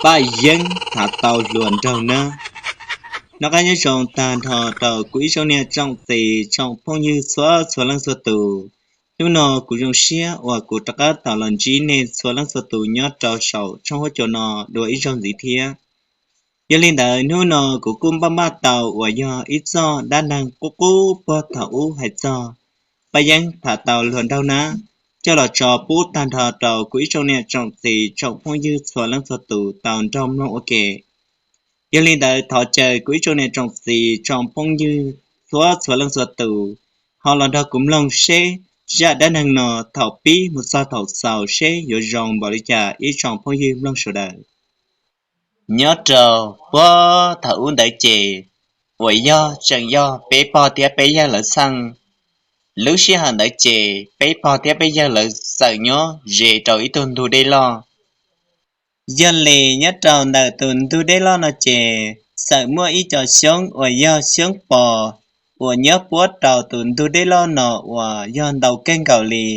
Paj Yeeb tham tau hluas nraug nab. Noj qab nyob zoo tag nrho rau kuv ib tsoom niam tsoom txiv tsoom phooj ywg txhua txhua leej txhua tus. Hnub no kuv zoo siab uas kuv rov qab tau los ntsib nej txhua leej txhua tus nyob rau saum tshooj huab cua no dua ib zaug ntxiv thiab. Yog li ntawd hnub no kuv kuj npaj npaj tau uas yog ib txoj dab neeg qub qub puag thaum ub hais txog Paj Yeeb tham tau hluas nraug nab, coj los tso pub tag nrho rau kuv ib tsoom niam tsoom txiv tsoom phooj ywg txhua leej txhua tus tau nrog mloog ua ke. Yog li ntawd thov caw kuv ib tsoom niam tsoom txiv tsoom phooj ywg txhua txhua leej txhua tus ho los nrog kuv mloog seb zaj dab neeg no thaum pib mus txog thaum xaus seb yuav zoo npaum li cas ib tsoom phooj ywg mloog sawv daws. Nyob rau puag thaum ub ntawd ces uas yog tseem yog peb pog thiab peb yawg lawv xeej. Lub sij hawm ntawd ces peb pog thiab peb yawg lawv txawm nyob ze rau ib tug ntug dej loj. Yog li nyob rau ntawm tus ntug dej loj no ces txawm muaj ib co xyoob uas yog xyoob pos uas nyob puab rau tus ntug dej loj no uas yog ntau kawg nkaus li.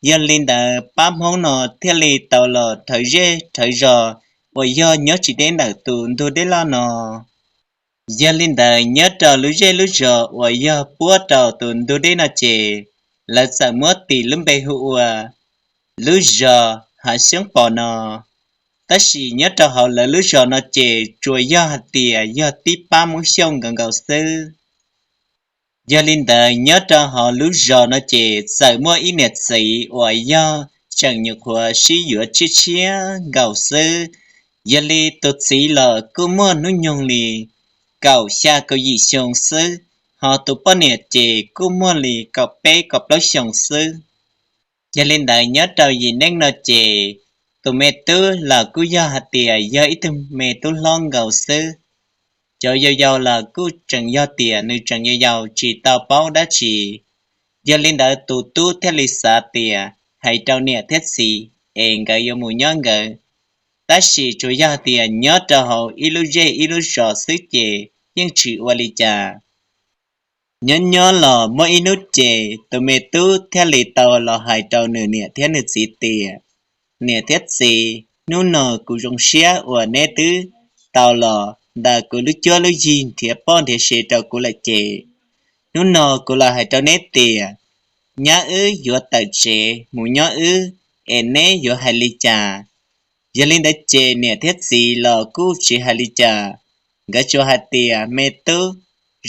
Yog li ntawd pab Hmoob no thiaj li tau los rhawv zej rhawv zos uas yog nyob tsis deb ntawm tus ntug dej loj no. Yog li ntawd nyob rau lub zej lub zos uas yog puab rau tus ntug dej no ces lawv txawm muab tis lub npe hu ua lub zos Hav Xyoob Pos no. Tab sis nyob rau hauv lawv lub zos no ces tsuas yog hais tias yog tib pab Hmoob Xyooj nkaus nkaus xwb. Yog li ntawd nyob rau hauv lub zos no ces txawm muaj ib niam txiv uas yog tseem nyuam qhuav sib yuav tshiab tshiab nkaus xwb. Yog li tus txiv los kuj muaj hnub nyoog li kaum xya kaum yim xyoo xwb, ho tus poj niam ces kuj muaj li kaum peb kaum plaub xyoo xwb. Yog li ntawd nyob rau yim neej no ces tus me tub los kuj yog hais tias yog ib tug me tub hlob nkaus xwb. Cov yau yau los kuj tseem yog tias nws tseem yau yau tsis tau paub dab tsi. Yog li ntawd tus tub thiaj li xav tias hais rau niam thiab txiv es nkawd yuav mus nyob nkawd. Tab sis tsuas yog tias nyob rau hauv ib lub zej ib lub zos xwb ces yeej tsis ua li cas. Nyob nyob los muaj ib hnub ces tus me tub thiaj li tau los hais rau nws niam thiab nws txiv tias, niam thiab txiv, hnub no kuv zoo siab uas neb twb tau los ntas kuv lub cuab lub yig nrhiav poj nrhiav sev rau kuv lawm ces hnub no kuv los hais rau neb tias nyab wb yuav tawm tsev mus nyob wb, es neb yuav hais li cas? Yog li ntawd ces niam thiab txiv los kuj tsis hais li cas. Nkawd tsuas hais tias, me tub,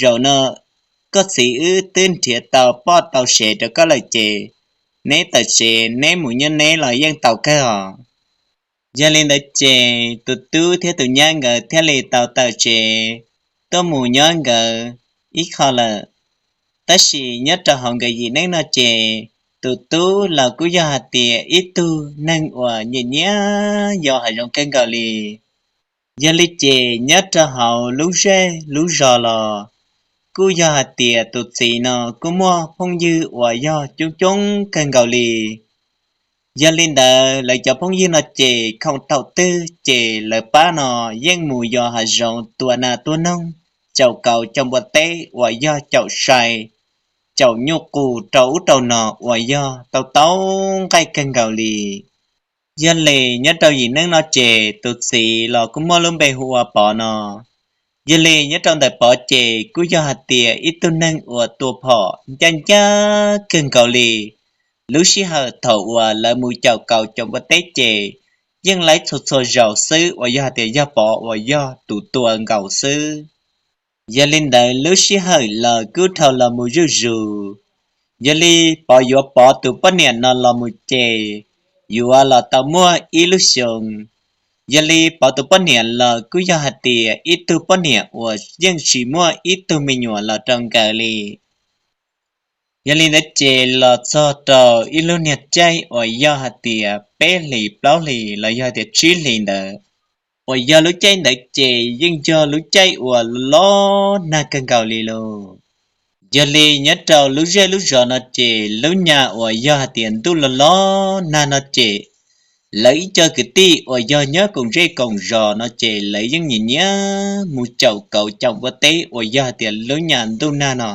zaum no koj txiv wb twb nrhiav tau poj tau sev rau koj lawm ces neb tawm tsev neb mus nyob neb los yeej tau kawg os. Yog li ntawd ces tus tub thiab tus nyab nkawd thiaj li tau tawm tsev tuaj mus nyob nkawd ib qho lawm. Tab sis nyob rau hauv nkawd yim neej no ces tus tub los kuj yog hais tias ib tug neeg uas nyiam nyiam yos hav zoov kawg nkaus li. Yog li ces nyob rau hauv lub zej lub zos los kuj yog hais tias tus txiv no kuj muaj phooj ywg uas yog coob coob kawg nkaus li. Yog li ntawd lawv cov phooj ywg no ces khoom thaum twg ces lawv pab no yeej mus yos hav zoov tua nas tua noog, caum kauv caum npua teb uas yog caum sai, caum nyuj qus rau ub rau no uas yog tau tau nqaij kawg nkaus li. Yog li nyob rau yim neej no ces tus txiv los kuj muaj lub npe hu ua Pov no. Yog li nyob rau ntawm Pov ces kuj yog hais tias ib tug neeg uas tua phom ncaj ncaj kawg nkaus li. Lub sij hawm thaum uas lawv mus caum kauv caum npua teb ces yeej laib txhua txhua zaus xwb uas yog hais tias yog Pov uas yog tus tua nkaus xwb. Yog li ntawd lub sij hawm los kuj dhau los mus zuj zus. Yog li Pov yuav Pov tus poj niam no los mus ces yuav los tau muaj ib lub xyoo. Yog li Pov tus poj niam los kuj yog hais tias ib tug poj niam uas yeej tsis muaj ib tug me nyuam los rau nkawd li. Yog li ntawd ces los txog rau ib lub niag caij uas yog hais tias peb hlis plaub hlis los yog tias tsib hlis ntawd, uas yog lub caij ntawd ces yeej yog lub caij uas los nag kawg nkaus li lauj. Yog li nyob rau lub zej lub zos no ces lub nyas uas yog hais tias ntuj los los nag no ces lawv ib co kwv tij uas yog nyob koom zej koom zos no ces lawv yeej nyiam nyiam mus caum kauv caum npua teb uas yog hais tias lub nyas ntuj nag no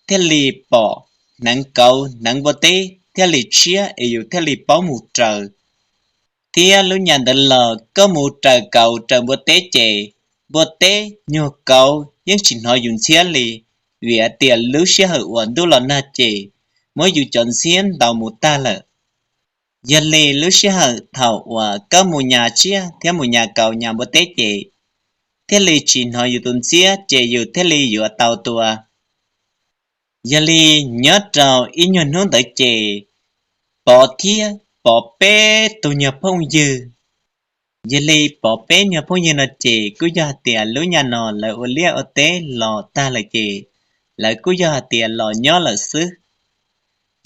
thiaj li pom hneev kauv hneev npua teb thiaj li tshiab es yus thiaj li paub mus raws. Thiab lub nyam ntawd los koj mus raws kauv raws npua teb ces npua teb nyuag kauv yeej tsis hnov yus ntxhiab li, vim hais tias lub sij hawm uas ntuj los nag ces muab yus cov ntxhiab ntaus mus tag lawm. Yog li lub sij hawm thaum uas koj mus nyas tsiaj thiab mus nyas kauv nyas npua teb ces thiaj li tsis hnov yus tus ntxhiab ces yus thiaj li yuav tau tua. Yog li nyob rau ib nyuag hnub ntawd ces Pov thiab Pov peb tus nyuag phooj ywg. Yog li Pov peb nyuag phooj ywg no ces kuj yog hais tias lub nyam no lawv ua liaj ua teb los tag lawm ces lawv kuj yog hais tias los nyob lawm xwb.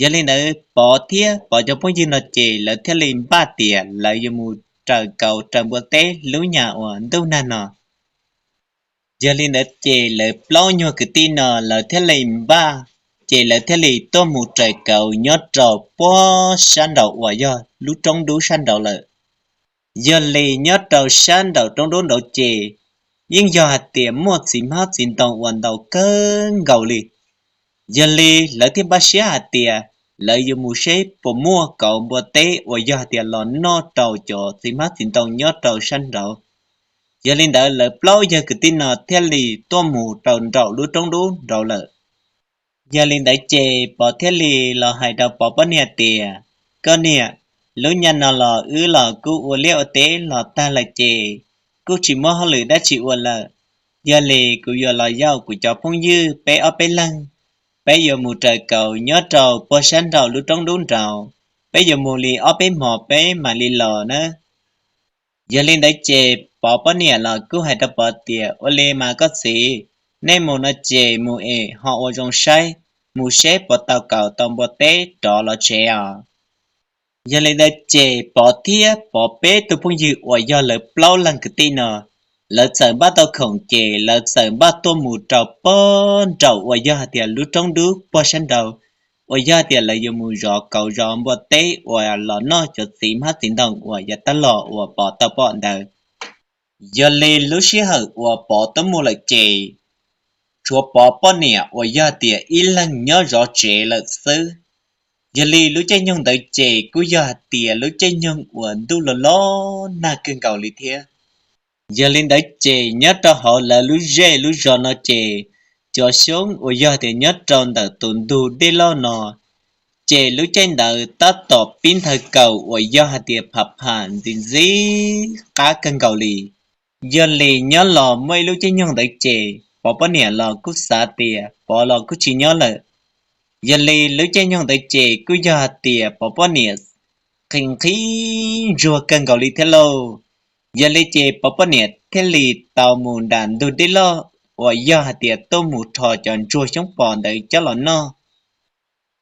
Yog li ntawd Pov thiab Pov cov phooj ywg no ces lawv thiaj li npaj tias lawv yuav mus raws kauv raws npua teb lub nyam uas ntuj nag no. Yog li ntawd ces lawv plaub nyuag kwv tij no lawv thiaj li npaj, ces lawv thiaj li tuaj mus raws kauv nyob rau puag sab nraud uas yog lub roob dub sab nraud lawm. Yog li nyob rau sab nraum roob dub nraud ces yeej yog hais tias muaj txiv hmab txiv ntoo uas ntau kawg nkaus li. Yog li lawv thiaj npaj siab hais tias lawv yuav mus seb puas muaj kauv npua teb uas yog hais tias los noj rau cov txiv hmab txiv ntoo nyob rau sab nraud. Yog li ntawd lawv plaub yawg kwv tij no thiaj li tuaj mus rau nraum lub roob dub nraud lawm. Yog li ntawd ces Pov thiaj li los hais rau Pov poj niam tias, koj niam, lub nyam no los wb los kuj ua liaj ua teb los tag lawm ces kuj tsis muaj hauj lwm dab tsi ua lawm. Yog li kuv yuav los yaum kuv cov phooj ywg peb ob peb leeg, peb yuav mus raws kauv nyob rau puag sab nraum lub roob dub nraud, peb yuav mus li ob peb hmos peb mam li los nawb. Yog li ntawd ces Pov poj niam los kuj hais rau Pov tias, ua li mas koj txiv, nej mus no ces mus es ho ua zoo saib, mus seb puas tau kauv tau npua teb rov los tsev os. Yog li ntawd ces Pov thiab Pov peb tug phooj ywg uas yog lawv plaub leeg kwv tij no, lawv txawm npaj tau khoom ces lawv txawm npaj tuaj mus rau puag nraum uas yog hais tias lub roob dub puag sab nraud, uas yog hais tias lawv yuav mus zov kauv zov npua teb uas los noj cov txiv hmab txiv ntoo uas yav tag los uas Pov tau pom ntawd. Yog li lub sij hawm uas Pov tuaj mus lawm ces tshuav Pov poj niam uas yog hais tias ib leeg nyob zov tsev lawm xwb. Yog li lub caij nyoog ntawd ces kuj yog hais tias lub caij nyoog uas ntuj los los nag kawg nkaus li thiab. Yog li ntawd ces nyob rau hauv lawv lub zej lub zos no ces cov xyoob uas yog tias nyob rau ntawm tus ntug dej loj no, ces lub caij ntawd tab tom pib nthaws kaus uas yog hais tias pham pham ntxim ntxim qab kawg nkaus li. Yog li nyob los muaj ib lub caij nyoog ntawd ces Pov poj niam los kuj xav tias Pov los kuj tsis nyob lawm. Yog li lub caij nyoog ntawd ces kuj yog hais tias Pov poj niam nqhis nqhis ntsuag kawg nkaus li thiab lauj. Yog li ces Pov poj niam thiaj li tau mus nram ntug dej loj uas yog hais tias tuaj mus rho cov ntsuag xyoob pos ntawd coj los noj.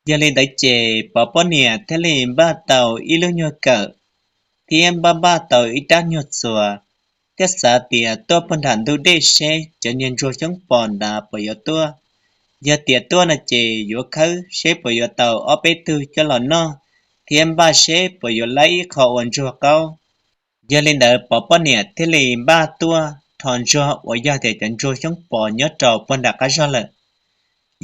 Yog li ntawd ces Pov poj niam thiaj li npaj tau ib lub nyuag kawm thiab npaj npaj tau ib rab nyuag txuas, thiaj xav tias tuaj puag nram ntug dej seb cov niag ntsuag xyoob pos nrad puas yuav tuaj. Yog tias tuaj no ces yuav khawb seb puas yuav tau ob peb tug coj los noj, thiab npaj seb puas yuav laib ib qho ua ntsuag qaub. Yog li ntawd Pov poj niam thiaj li npaj tuaj rho ntsuag uas yog tias cov ntsuag xyoob pos nyob rau puag nram qab zog lawm.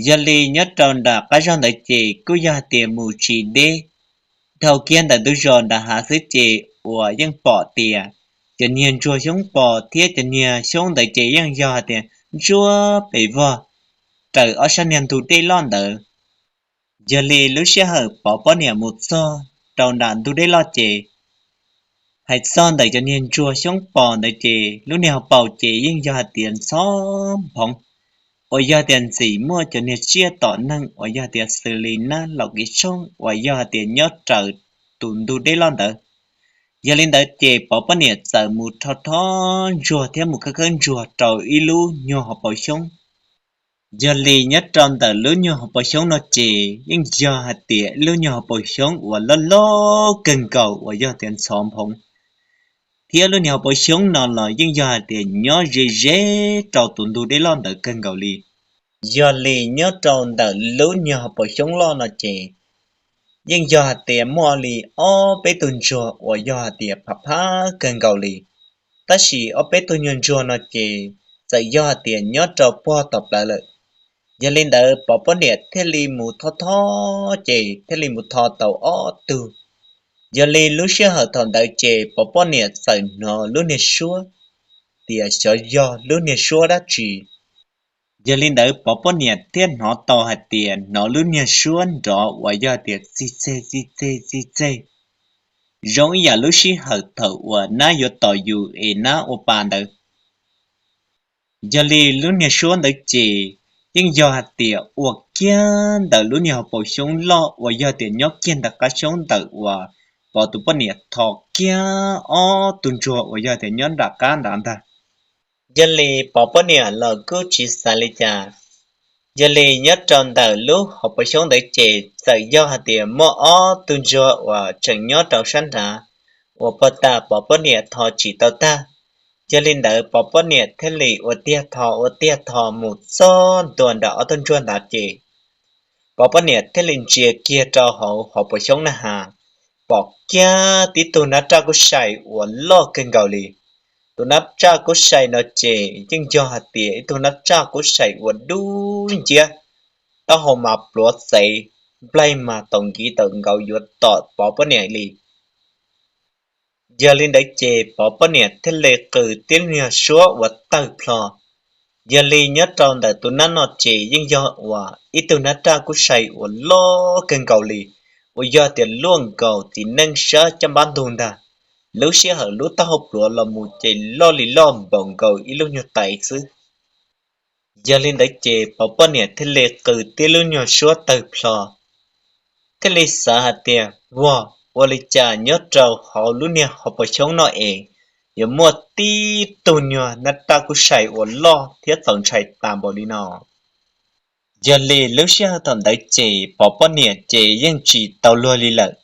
Yog li nyob rau nram qab zog ntawd ces kuj yog hais tias mus tsis deb, dhau kiag ntawm ntug zos nram hav xwb ces uas yeej pom tias cov niag ntsuag xyoob pos thiab cov niag xyoob ntawd ces yeej yog hais tias ntsuab pes vog raws ob sab niag ntug dej loj ntawd. Yog li lub sij hawm Pov poj niam mus txog rau nram ntug dej loj ces hais txog ntawm cov niag ntsuag xyoob pos ntawd ces lub niag hauv paus ces yeej yog hais tias ntxhov nphoov, uas yog tias ntxim muaj cov niag tsiaj tom neeg uas yog tias xws li nab laum kev tshoob uas yog hais tias nyob raws tus ntug dej loj ntawd. Yog li ntawd ces Pov poj niam txawm mus rho rho ntsuag thiab mus khawb khawb ntsuag rau ib lub nyuag hauv paus xyoob. Yog li nyob rau ntawm lub nyuag hauv paus xyoob no ces yeej yog hais tias ib lub nyuag hauv paus xyoob uas loj loj kawg nkaus uas yog tias ntxhov nphoov, thiab lub niag hauv paus xyoob no los yeej yog hais tias nyob ze ze rau tus ntug dej loj ntawd kawg nkaus li. Yog li nyob rau ntawm lub nyuag hauv paus xyoob loj no ces yeej yog hais tias muaj li ob peb tug ntsuag uas yog hais tias pham pham kawg nkaus li. Tab sis ob peb tug nyuag ntsuag no ces txawm yog hais tias nyob rau puag tom plawv lawm. Yog li ntawd Pov poj niam thiaj li mus tho tho ces thiaj li mus tho tau ob tug. Yog li lub sij hawm thaum ntawd ces Pov poj niam txawm hnov lub niag suab tias xyov yog lub niag suab dab tsi. Yog li ntawd Pov poj niam thiaj hnov tau hais tias hnov lub niag suab nrov uas yog tias txij txeg txij txeg txij txeg, zoo ib yam lub sij hawm thaum uas nab yuav tom yus es nab ua pa ntawd. Yog li lub niag suab ntawd ces yeej yog hais tias ua kiag ntawm lub niag hauv paus xyoob loj uas yog tias nyob kiag ntawm qab xyoob ntawm uas Pov tus poj niam tho kiag ob tug ntsuag uas yog tias nyob nram qab nrad ntag. Yog li Pov poj niam los kuj tsis xav li cas. Yog li nyob rau ntawm lub hauv paus xyoob ntawd ces txawm yog hais tias muaj ob tug ntsuag uas tseem nyob rau sab nrad uas puag ta Pov poj niam tho tsis tau tag. Yog li ntawd Pov poj niam thiaj li ua tiag tho ua tiag tho mus txog ntua nram ob tug ntsuag ntawd ces Pov poj niam thiaj li ntsia kiag rau hauv hauv paus xyoob na has, pom kiag tib tug nab raj kub sai uas loj kawg nkaus li. Tus nab raj kub sai no ces yeej yog hais tias ib tug nab raj kub sai uas dub nciab, taub hau mas pluav txev, nplaig mas taus nkiv taus nkaus yuav tom Pov poj niam li. Yog li ntawd ces Pov poj niam thiaj li qw tib lub niag suab uas tawg plho. Yog li nyob rau ntawm tus nab no ces yeej yog uas ib tug nab raj kub sai uas loj kawg nkaus li, uas yog tias luaj nkaus txiv neej sab caj npab ntug ntag. Lub sij hawm lub taub hau pluav los mus ces loj li loj npaum nkaus ib lub nyuag tais xwb. Yog li ntawd ces Pov poj niam thiaj li qw tib lub nyuag suab tawg plho, thiaj li xav hais tias, vog, ua li cas nyob rau hauv lub niag hauv paus xyoob no es yuav muaj tib tug nyuag nab raj kub sai uas loj thiab txaus ntshai tas npaum li no. Yog li lub sij hawm thaum ntawd ces Pov poj niam ces yeej tsis tau luag li lawm.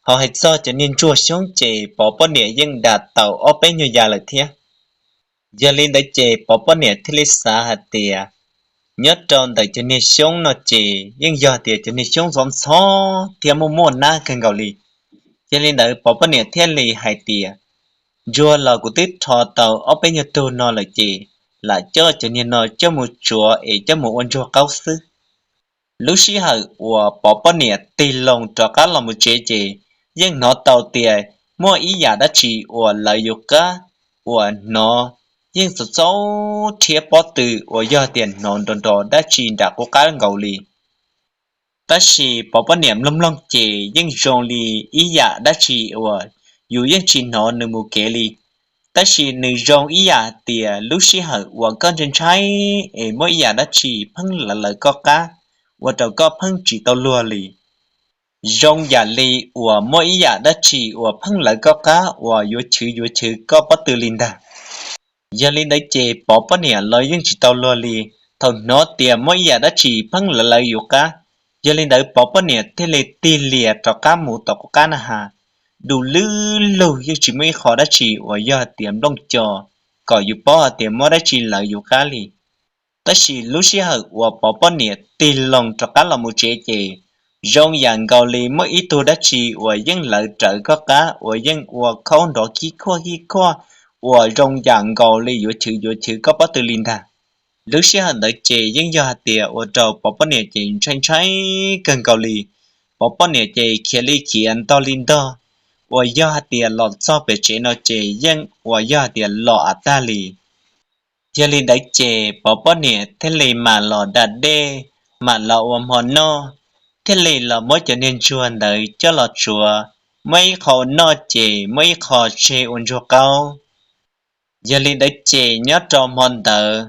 Ho hais txog cov niag ntsuag xyoob ces Pov poj niam yeej dam tau ob peb nyuag ya lawm thiab. Yog li ntawd ces Pov poj niam thiaj li xav hais tias, nyob rau ntawm cov niag xyoob no ces yeej yog tias cov niag xyoob ntxhov ntxhov thiab muaj muaj nab kawg nkaus li. Yog li ntawd Pov poj niam thiaj li hais tias, ntsuag los kuv twb rho tau ob peb nyuag tug no lawm ces lam coj cov niag no coj mus tsuav es coj mus ua ntsuag qaub xwb. Lub sij hawm uas Pov poj niam tig loo rov qab los mus tsev ces yeej hnov tau tias muaj ib yam dab tsi uas lawv yus qab, uas hnov yeej txaus txaus rhiab pob tw uas yog tias hnov nrov nrov dab tsi nram qub qab nkaus li. Tab sis Pov poj niam mloog mloog ces yeej zoo li ib yam dab tsi uas yus yeej tsis hnov nws mus kev li. Tab sis nws zoo ib yam hais tias lub sij hawm uas koj ntshai ntshai es muaj ib yam dab tsi pheej lawv lawv koj qab, ua rau koj pheej tsis tau luag li. Zoo yam li uas muaj ib yam dab tsi uas pheej lawv koj qab uas yuav chwv yuav chwv koj pob tw li ntag. Yog li ntawd ces Pov poj niam los yeej tsis tau luag li. Thaum hnov tias muaj ib yam dab tsi pheej lawv lawv yus qab, yog li ntawd Pov poj niam thiaj li tig lias rov qab mus tom qub qab na has, du lwb lug yeej tsis muaj ib qho dab tsi uas yog tias nplooj co kom yus paub hais tias muaj dab tsi lawv yus qab li. Tab sis lub sij hawm uas Pov poj niam tig loo rov qab los mus tsev ces zoo yam nkaus li muaj ib tug dab tsi uas yeej lawv rawv koj qab uas yeej ua khaub nrov khib khuaj khib khuaj, uas zoo yam nkaus li yuav chwv yuav chwv koj pob tw li ntag. Lub sij hawm ntawd ces yeej yog hais tias ua rau Pov poj niam ces ntshai ntshai kawg nkaus li. Pov poj niam ces khiav li khiav ntog li ntog, uas yog hais tias los txog pem tsev no ces yeej uas yog hais tias los av tag li. Yog li ntawd ces Pov poj niam thiaj li mam los da dej, mam los ua hmo noj, thiaj li los muab cov niag ntsuag ntawd coj los tsuav, muab ib qho ua noj ces muab ib qho tseg ua ntsuag qaub. Yog li ntawd ces nyob rau hmo ntawd,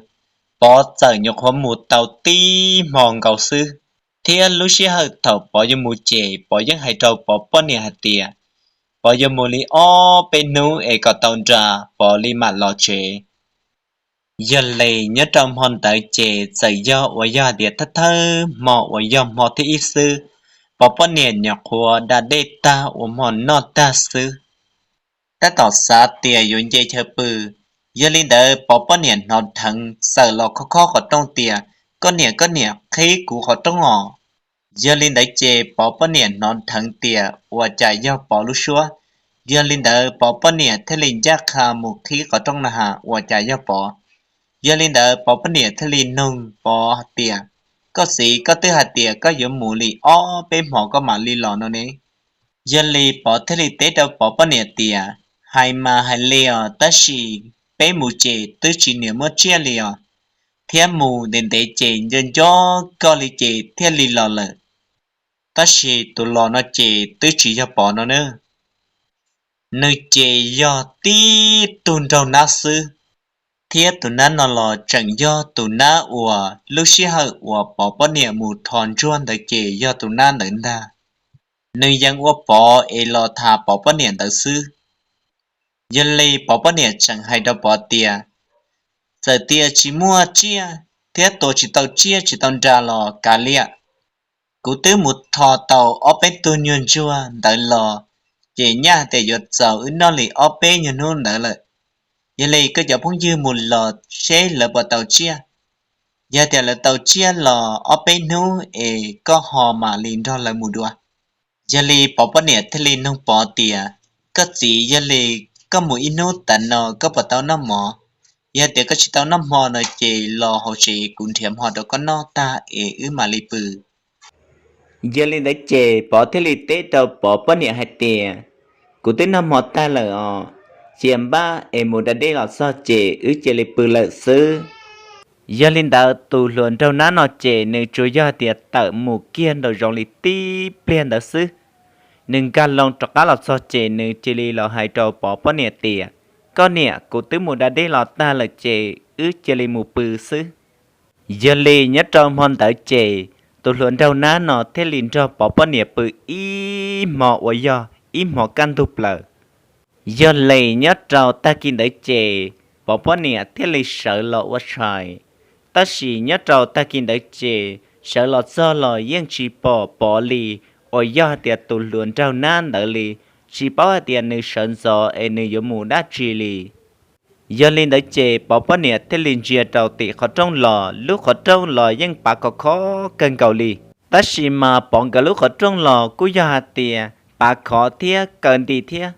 Pov txawm nyuam qhuav mus tau tib hmo nkaus xwb, thiab lub sij hawm thaum Pov yuav mus ces Pov yeej hais rau Pov poj niam hais tias, Pov yuav mus li ob peb hnub es kom tau nra Pov li mam los tsev. Yog li nyob rau hmo ntawd ces txawm yog uas yog hais tias thawj thawj hmo uas yog hmo thib ib xwb, Pov poj niam nyuam qhuav da dej tag ua hmo noj tag xwb, tab tom xav tias yuav nce chaw pw. Yog li ntawd Pov poj niam hnov dheev txawm los khob khob qhov rooj tias, Koj niam, koj niam, qhib kuv qhov rooj os. Yog li ntawd ces Pov poj niam hnov dheev tias ua cas yog Pov lub suab. Yog li ntawd Pov poj niam thiaj li ncaj qha mus qhib qhov rooj na has ua cas yog Pov. Yog li ntawd Pov poj niam thiaj li nug Pov hais tias, Koj txiv, koj twb hais tias koj yuav mus li ob peb hmo koj mam li los no ne. Yog li Pov thiaj li teb rau Pov poj niam tias, hais mas hais li os, tab sis peb mus ces twb tsis niam muaj tsiaj li os, thiab mus ntev ntev ces nco nco koj li ces thiaj li los lawm. Tab sis tus los no ces twb tsis yog Pov no na, nws ces yog tib tug nraug nab xwb. Thiab tus nab no los tseem yog tus nab uas lub sij hawm uas Pov poj niam mus thos ntsuag ntawd ces yog tus nab ntawd ntag. Nws yeej ua Pov es los tham Pov poj niam ntawd xwb. Yog li Pov poj niam tseem hais rau Pov tias, txawm tias tsis muaj tsiaj thiab tua tsis tau tsiaj tsis tau nra los kav liam, kuv twb mus thos tau ob peb tug nyuag ntsuag ntawd los, ces nyaj hais tias yuav txaus wb noj li ob peb nyuag hnub ntawd lawm. Yog li koj cov phooj ywg mus los seb lawv puas tau tsiaj. Yog tias lawv tau tsiaj los ob peb hnub es koj ho mam li nrog lawv mus dua. Yog li Pov poj niam thiaj li nug Pov tias, koj txiv, yog li koj mus ib hnub tas no koj puas tau noj mov? Yog tias koj tsis tau noj hmo no ces los hauv tsev kuv nrhiav hmo rau koj noj tag es wb mam li pw. Yog li ntawd ces Pov thiaj li teb rau Pov poj niam hais tias, kuv twb noj hmo tag lawm os, cia npab es mus da dej los txog ces wb cia li pw lawm xwb. Yog li ntawd tus hluas nraug nab no ces nws tsuas yog hais tias tawm mus kiag nraum zoov li tib pliag ntawd xwb. Nws nkag loo rov qab los txog ces nws cia li los hais rau Pov poj niam tias, koj niam, kuv twb mus da dej los tag lawm ces wb cia li mus pw xwb. Yog li nyob rau hmo ntawd ces tus hluas nraug nab no thiaj li nrog Pov poj niam pw ib hmo uas yog ib hmo kaj ntug plaws. Yog li nyob rau tag kis ntawd ces Pov poj niam thiaj li sawv los ua tshais. Tab sis nyob rau tag kis ntawd ces sawv los txog los yeej tsis pom Pov li, uas yog hais tias tus hluas nraug nab ntawd li, tsis paub hais tias nws sawv ntxov es nws yuav mus dab tsi li. Yog li ntawd ces Pov poj niam thiaj li ntsia rau tim qhov rooj los, lub qhov rooj los yeej pav khov khov kawg nkaus li. Tab sis mas Pov nkawd lub qhov rooj los kuj yog hais tias pav khov thiab kaw nti thiab.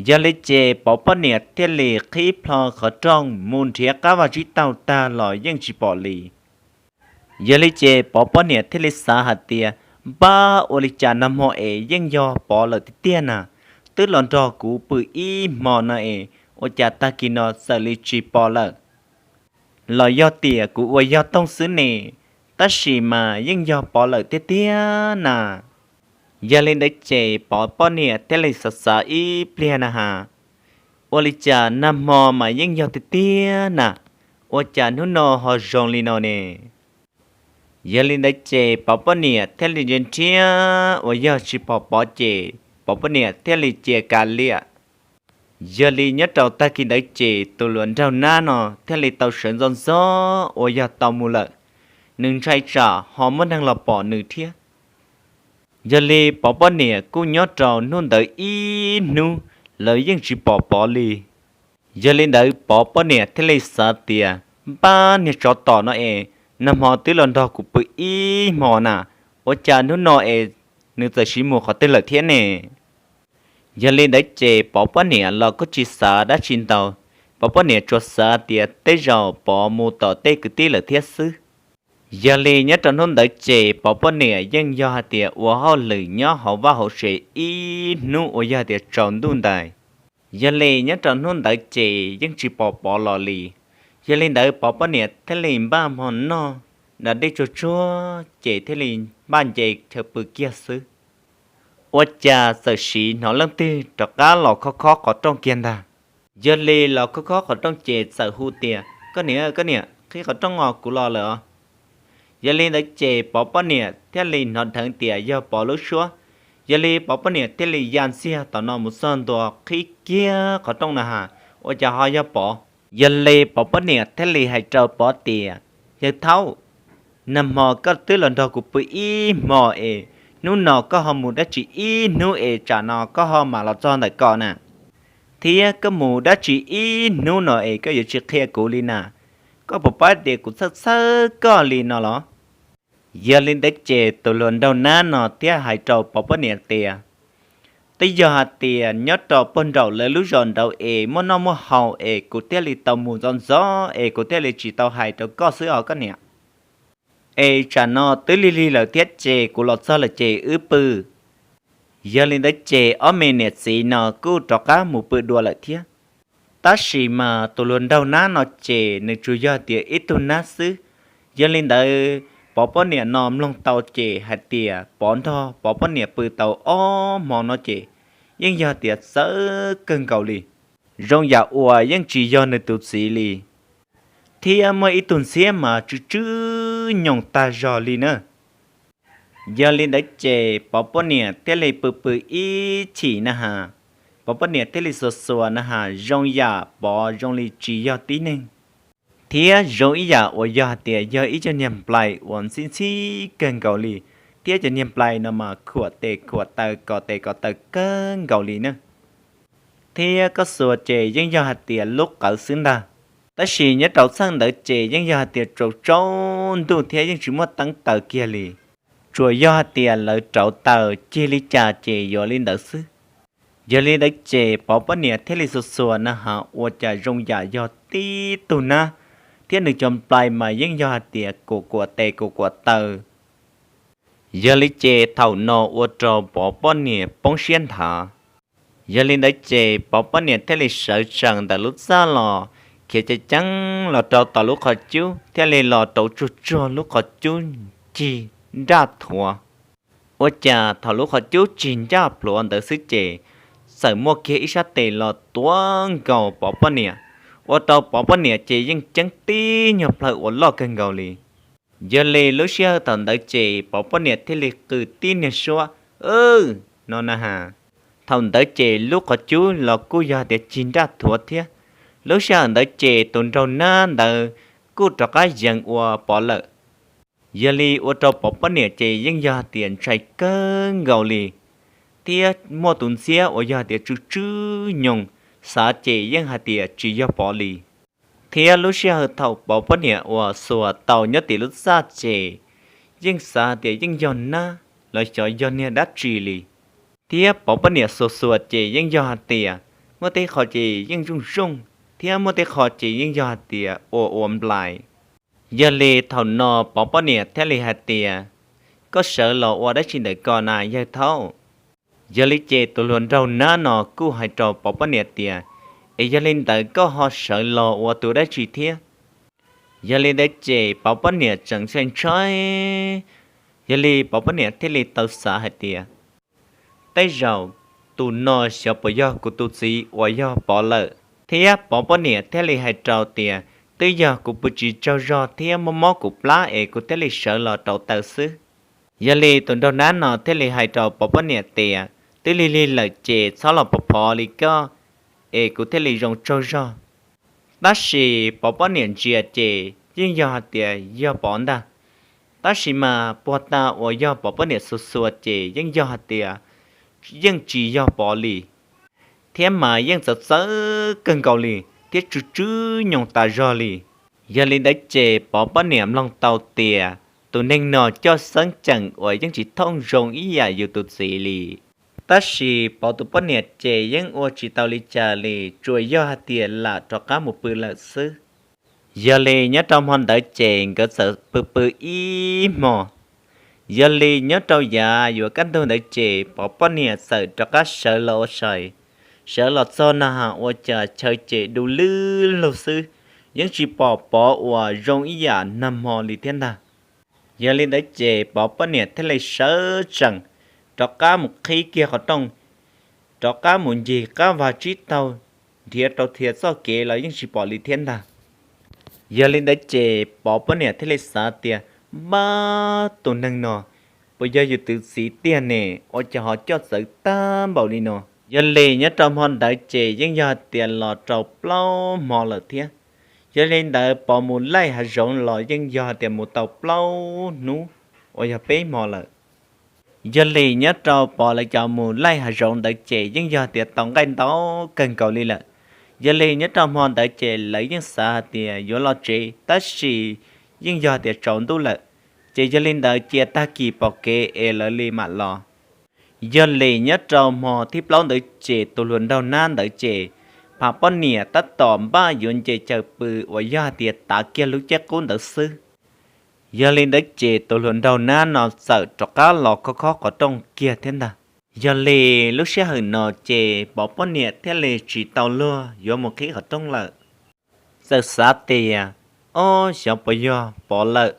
Yog li ces Pov poj niam thiaj li qhib plho qhov rooj mus nrhiav qab vaj tsib taug tag los yeej tsis pom li. Yog li ces Pov poj niam thiaj li xav hais tias, npab, ua li cas nag hmo es yeej yog Pov lawm tiag tiag na, twb los nrog kuv pw ib hmo no es ua cas tag kis no txawm li tsis pom lawm? Los yog tias kuv ua yog toog xwb ne, tab sis mas yeej yog Pov lawm tiag tiag na. Yog li ntawd ces Pov poj niam thiaj li xav xav ib pliag na has, ua li cas nag hmo mas yeej yog tiag tiag na, ua cas hnub no ho zoo li no ne? Yog li ntawd ces Pov poj niam thiaj li ntsia nrhiav uas yog tsis pom Pov ces Pov poj niam thiaj li cia kav liam. Yog li nyob rau tag kis ntawd ces tus hluas nraug nab no thiaj li tau sawv ntxov ntxov uas yog tau mus lawm, nws ntshai tsam ho muaj neeg los pom nws thiab. Yog li Pov poj niam kuj nyob rau hnub ntawd ib hnub, lawv yeej tsis pom Pov li. Yog li ntawd Pov poj niam thiaj li xav tias, npab, niag tsov tom no es, nag hmo twb los nrog kuv pw ib hmo na, ua cas hnub no es nws txawm siv mus qhov twg lawm thiab ne? Yog li ntawd ces Pov poj niam los kuj tsis xav dab tsi ntau, Pov poj niam tsuas xav tias tej zaum Pov mus tom tej kwv tij lawm thiab xwb. Yog li nyob rau hnub ntawd ces Pov poj niam yeej yog hais tias ua hauj lwm nyob hauv vaj hauv tsev ib hnub uas yog hais tias tsaus ntuj ntais. Yog li nyob rau hnub ntawd ces yeej tsis pom Pov los li. Yog li ntawd Pov poj niam thiaj li npaj hmo noj, da dej tsuag tsuag ces thiaj li npaj nce chaw pw kiag xwb. Ua cas txawm siv hnov leej twg rov qab los khob khob qhov rooj kiag ntag. Yog li los khob khob qhov rooj ces txawm hu tias, koj niam, koj niam, qhib qhov rooj os, kuv los lawm os. Yog li ntawd ces Pov poj niam thiaj li hnov dheev tias yog Pov lub suab. Yog li Pov poj niam thiaj li ya ntxiag tom no mus txog ntua qhib kiag qhov rooj na has, ua cas ho yog Pov. Yog li Pov poj niam thiaj li hais rau Pov tias, yawg thaub, nag hmo koj twb los nrog kuv pw ib hmo es, hnub no koj ho mus dab tsi ib hnub es tsam no koj ho mam los txog ntawm ko na? Thiab koj mus dab tsi ib hnub no es koj yuav tsis qhia kuv li na? Koj puas paub tias kuv txhawj txhawj koj li no los? Yog li ntawd ces tus hluas nraug nab no thiaj hais rau Pov poj niam tias, twb yog hais tias nyob rau puag nraum lawv lub zos nraud es muaj noj muaj haus es kuv thiaj li tau mus ntxov ntxov es kuv thiaj li tsis tau hais rau koj xwb os koj niam. Es tsam no twb lig lig lawm thiab ces kuv los txog lawm ces wb pw. Yog li ntawd ces ob me niam txiv no kuj rov qab mus pw dua lawm thiab. Tab sis mas tus hluas nraug nab no ces nws tsuas yog tias ib tug nab xwb. Yog li ntawd Pov poj niam no mloog tau ces hais tias Pov nrog Pov poj niam pw tau ob hmo no ces yeej yog tias txawv kawg nkaus li. Zoo yam uas yeej tsis yog nws tus txiv li, thiab muaj ib tug ntxhiab mas tsw tsw nyoos tag zog li na. Yog li ntawd ces Pov poj niam thiaj li pw pw ib chim na has, Pov poj niam thiaj li xuas xuas na has, zoo yam Pov zoo li tsis yog tib neeg, thiab zoo ib yam uas yog hais tias yog ib co niag nplai uas ntxhib ntxhib kawg nkaus li, thiab cov niag nplai no mas khuam tes khuam taw kos tes kos taw kawg nkaus li na. Thiab koj xuas ces yeej yog hais tias lub qawv xwb ntag. Tab sis nyob rau txheej ntawd ces yeej yog hais tias tsaus tsaus ntuj thiab yeej tsis muaj teeb taws kiag li. Tsuas yog hais tias lawv rauv taws cig li cas ces yuav li ntawd xwb. Yog li ntawd ces Pov poj niam thiaj li xuas xuas na has ua cas zoo yam yog tib tug nab, thiab nws cov nplai mas yeej yog hais tias kuam kuam tes kuam kuam taw. Yog li ces thaum no ua rau Pov poj niam poob siab nthav. Yog li ntawd ces Pov poj niam thiaj li sawv tsees ntawm lub txaj los, khiav ceev ceev los rau tom lub qhov cub thiaj li los rauv tsuag tsuag lub qhov cub ncig nraj thuav. Ua cas thaum lub qhov cub ncig nraj pluav ntawd xwb ces txawm muaj kiag ib sab tes los tuav nkaus Pov poj niam, ua rau Pov poj niam ces yeej ceeb tib nyuag plhaw uas loj kawg nkaus li. Yog li lub sij hawm thaum ntawd ces Pov poj niam thiaj li qw tib niag suab, Wb! No na has. Thaum ntawd ces lub qhov cub los kuj yog tias cig nraj thuav thiab. Lub sij hawm ntawd ces tus nraug nab ntawd kuj rov qab yees ua Pov lawm. Yog li ua rau Pov poj niam ces yeej yog hais tias ntshai kawg nkaus li, thiab muaj tus ntxhiab uas yog hais tias tsw tsw nyoos, xav ces yeej hais tias tsis yog Pov li. Thiab lub sij hawm thaum Pov poj niam uas xuas tau nyob tim lub txaj ces yeej xav hais tias yeej yog nab los xyov yog niag dab tsi li. Thiab Pov poj niam xuas xuas ces yeej yog hais tias muaj tej qho ces yeej zooj zooj, thiab muaj tej qho ces yeej yog hais tias ua ua nplai. Yog li thaum no Pov poj niam thiaj li hais tias, Koj sawv los ua dab tsi ntawm ko na yawg thaub? Yog li ces tus hluas nraug nab no kuj hais rau Pov poj niam tias, Es yog li ntawd koj ho sawv los ua tus dab tsi thiab? Yog li ntawd ces Pov poj niam tseem ntshai ntshai. Yog li Pov poj niam thiaj li tau xav hais tias, Tej zaum tus no xyov puas yog kuv tus txiv uas yog Pov lawm. Thiab Pov poj niam thiaj li hais rau tias, Twb yog kuv pw tsis tsaug zog thiab muaj mob kuv plab es kuv thiaj li sawv los rauv taws xwb. Yog li tus nraug nab no thiaj li hais rau Pov poj niam tias, Twb lig lig lawm ces txhob los phov phov li koj, es kuv thiaj li zoo tsaug zog. Tab sis Pov poj niam ntsia ces yeej yog hais tias yog Pov ntag. Tab sis mas puag ta uas yog Pov poj niam xuas xuas ces yeej yog hais tias yeej tsis yog Pov li, thiab mas yeej txawv txawv kawg nkaus li thiab tsw tsw nyoos tas zog li. Yog li ntawd ces Pov poj niam mloog tau tias tus neeg no coj xeeb ceem uas yeej tsis thooj zoo ib yam yus tus txiv li. Tab sis Pov tus poj niam ces yeej ua tsis tau li cas li, tsuas yog hais tias lam rov qab mus pw lawm xwb. Yog li nyob rau hmo ntawd ces nkawd txawm pw pw ib hmo. Yog li nyob rau yav yuav kaj ntug ntawd ces Pov poj niam txawm rov qab sawv los ua sai. Sawv los txog na has ua cas chaw ces du lug lug xwb, yeej tsis pom Pov uas zoo ib yam nag hmo li thiab ntag. Yog li ntawd ces Pov poj niam thiaj li sawv tsees rov qab mus qhib kiag qhov rooj, rov qab mus ncig qab vag tsib taug, nrhiav rau thiav txoj kev los yeej tsis pom li thiab ntag. Yog li ntawd ces Pov poj niam thiaj li xav tias, Npab, tus neeg no puas yog yus tus txiv tiag ne, ua cas ho coj txawv tag npaum li no? Yog li nyob rau hmo ntawd ces yeej yog hais tias los rau plaub hmo lawm thiab. Yog li ntawd Pov mus laij hav zoov los yeej yog hais tias mus tau plaub hnub uas yog peb hmo lawm. Yog li nyob rau Pov lawv cov mus laij hav zoov ntawd ces yeej yog tias tau nqaij ntau kawg nkaus li lawm. Yog li nyob rau hmo ntawd ces lawv yeej xav hais tias yuav los tsev, tab sis yeej yog tias tsaus ntuj lawm, ces yog li ntawd cia tag kis pom kev es lawv li mam los. Yog li nyob rau hmo thib plaub ntawd ces tus hluas nraug nab ntawd ces phav poj niam tab tom npaj yuav nce chaw pw uas yog hais tias tav kiag lub caj qub ntawd xwb. Yog li ntawd ces tus hluas nraug nab no txawm rov qab los khob khob qhov rooj kiag thiab ntag. Yog li lub sij hawm no ces Pov poj niam thiaj li tsis tau luag yuav mus qhib qhov rooj lawm. Txawm xav tias, ob, xyov puas yog Pov lawm,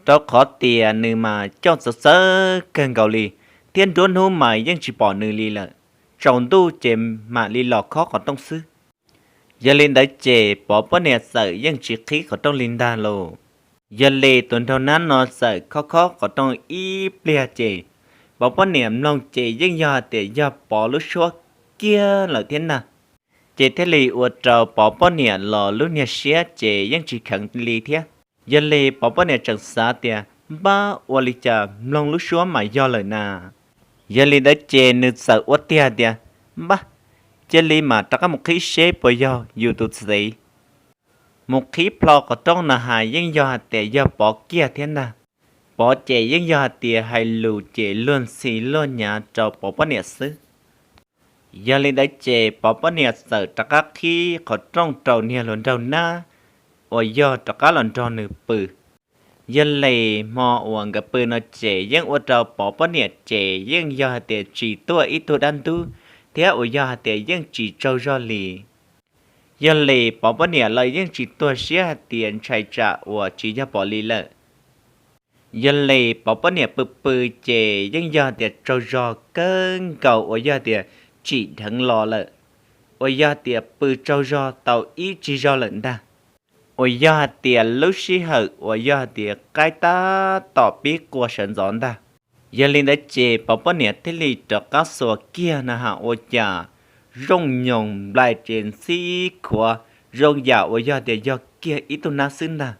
rau qhov tias nws mas coj txawv txawv kawg nkaus li, thiab nruab hnub mas yeej tsis pom nws li lawm, tsaus ntuj ces mam li los khob qhov rooj xwb. Yog li ntawd ces Pov poj niam txawm yeej tsis qhib qhov rooj li ntag lauj. Yog li tus nraug nab no txawm khob khob qhov rooj ib pliag ces Pov poj niam mloog ces yeej yog hais tias yog Pov lub suab kiag lawm thiab ntag. Ces thiaj li ua rau Pov poj niam los lub niag siab ces yeej tsis kheev li thiab. Yog li Pov poj niam tseem xav tias, npab, ua li cas mloog lub suab mas yog lawm na. Yog li ntawd ces nws txawm ua tiag tias, npab, cia li mam rov qab mus qhib seb puas yog yus tus txiv. Mus qhib plho qhov rooj no hais yeej yog hais tias yog Pov kiag thiab ntag. Pov ces yeej yog hais tias hais lus ces luag ntxhi luag nyav rau Pov poj niam xwb. Yog li ntawd ces Pov poj niam txawm rov qab qhib qhov rooj rau niag hluas nraug nab uas yog rov qab los nrog nws pw. Yog li hmo uas nkawd pw no ces yeej ua rau Pov poj niam ces yeej yog hais tias tsis tuaj ib tug dab ntub, thiab uas yog hais tias yeej tsis tsaug zog li. Yog li Pov poj niam los yeej tsis tuag siab hais tias ntshai tsam uas tsis yog Pov li lawm. Yog li Pov poj niam pw pw ces yeej yog tias tsaug zog kawg nkaus uas yog tias tsim dheev los lawm, uas yog tias pw tsaug zog tau ib tsig zog lawm ntag, uas yog hais tias lub sij hawm uas yog hais tias qaib tab tom pib qua sawv ntxov ntag. Yog li ntawd ces Pov poj niam thiaj li rov qab xuas kiag na has ua cas zoo nyoos nplai ces ntxhib khuav zoo yam uas yog tias yog kiag ib tug nab xwb ntag.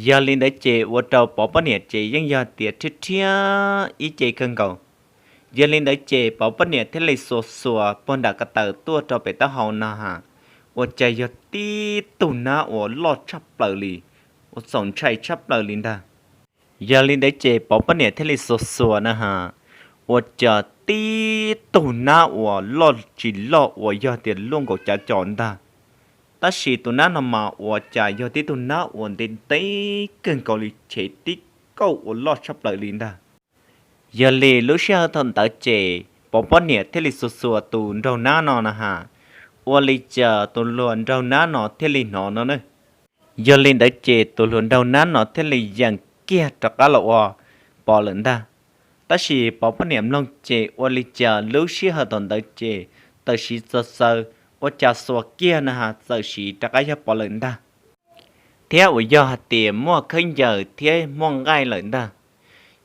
Yog li ntawd ces ua rau Pov poj niam ces yeej yog tias rhiab rhiab ib ce kawg nkaus. Yog li ntawd ces Pov poj niam thiaj li xuas xuas puag nram ko taw tuaj rau pem taub hau no has, ua cas yog tib tug nab uas loj tshaj plaws li, uas txaus ntshai tshaj plaws li ntag. Yog li ntawd ces Pov poj niam thiaj li xuas xuas na has, ua cas tib tug nab uas loj tsis loj uas yog tias luaj nkaus cav co ntag. Tab sis tus nab no mas ua cas yog tib tug nab uas ntev ntev kawg nkaus li, chev tib kauj uas loj tshaj plaws li ntag. Yog li lub sij hawm thaum ntawd ces Pov poj niam thiaj li xuas xuas tus nraug nab no na has, ua li cas tus hluas nraug nab no thiaj li hnov no na. Yog li ntawd ces tus hluas nraug nab no thiaj li yeem kiag rov qab los ua Pov lawm ntag. Tab sis Pov poj niam mloog ces ua li cas lub sij hawm thaum ntawd ces tawm siv txawv txawv, ua cas xuas kiag na has txawm siv rov qab yog Pov lawm ntag, thiab uas yog hais tias muaj khaub ncaws thiab muaj nqaij lawm ntag.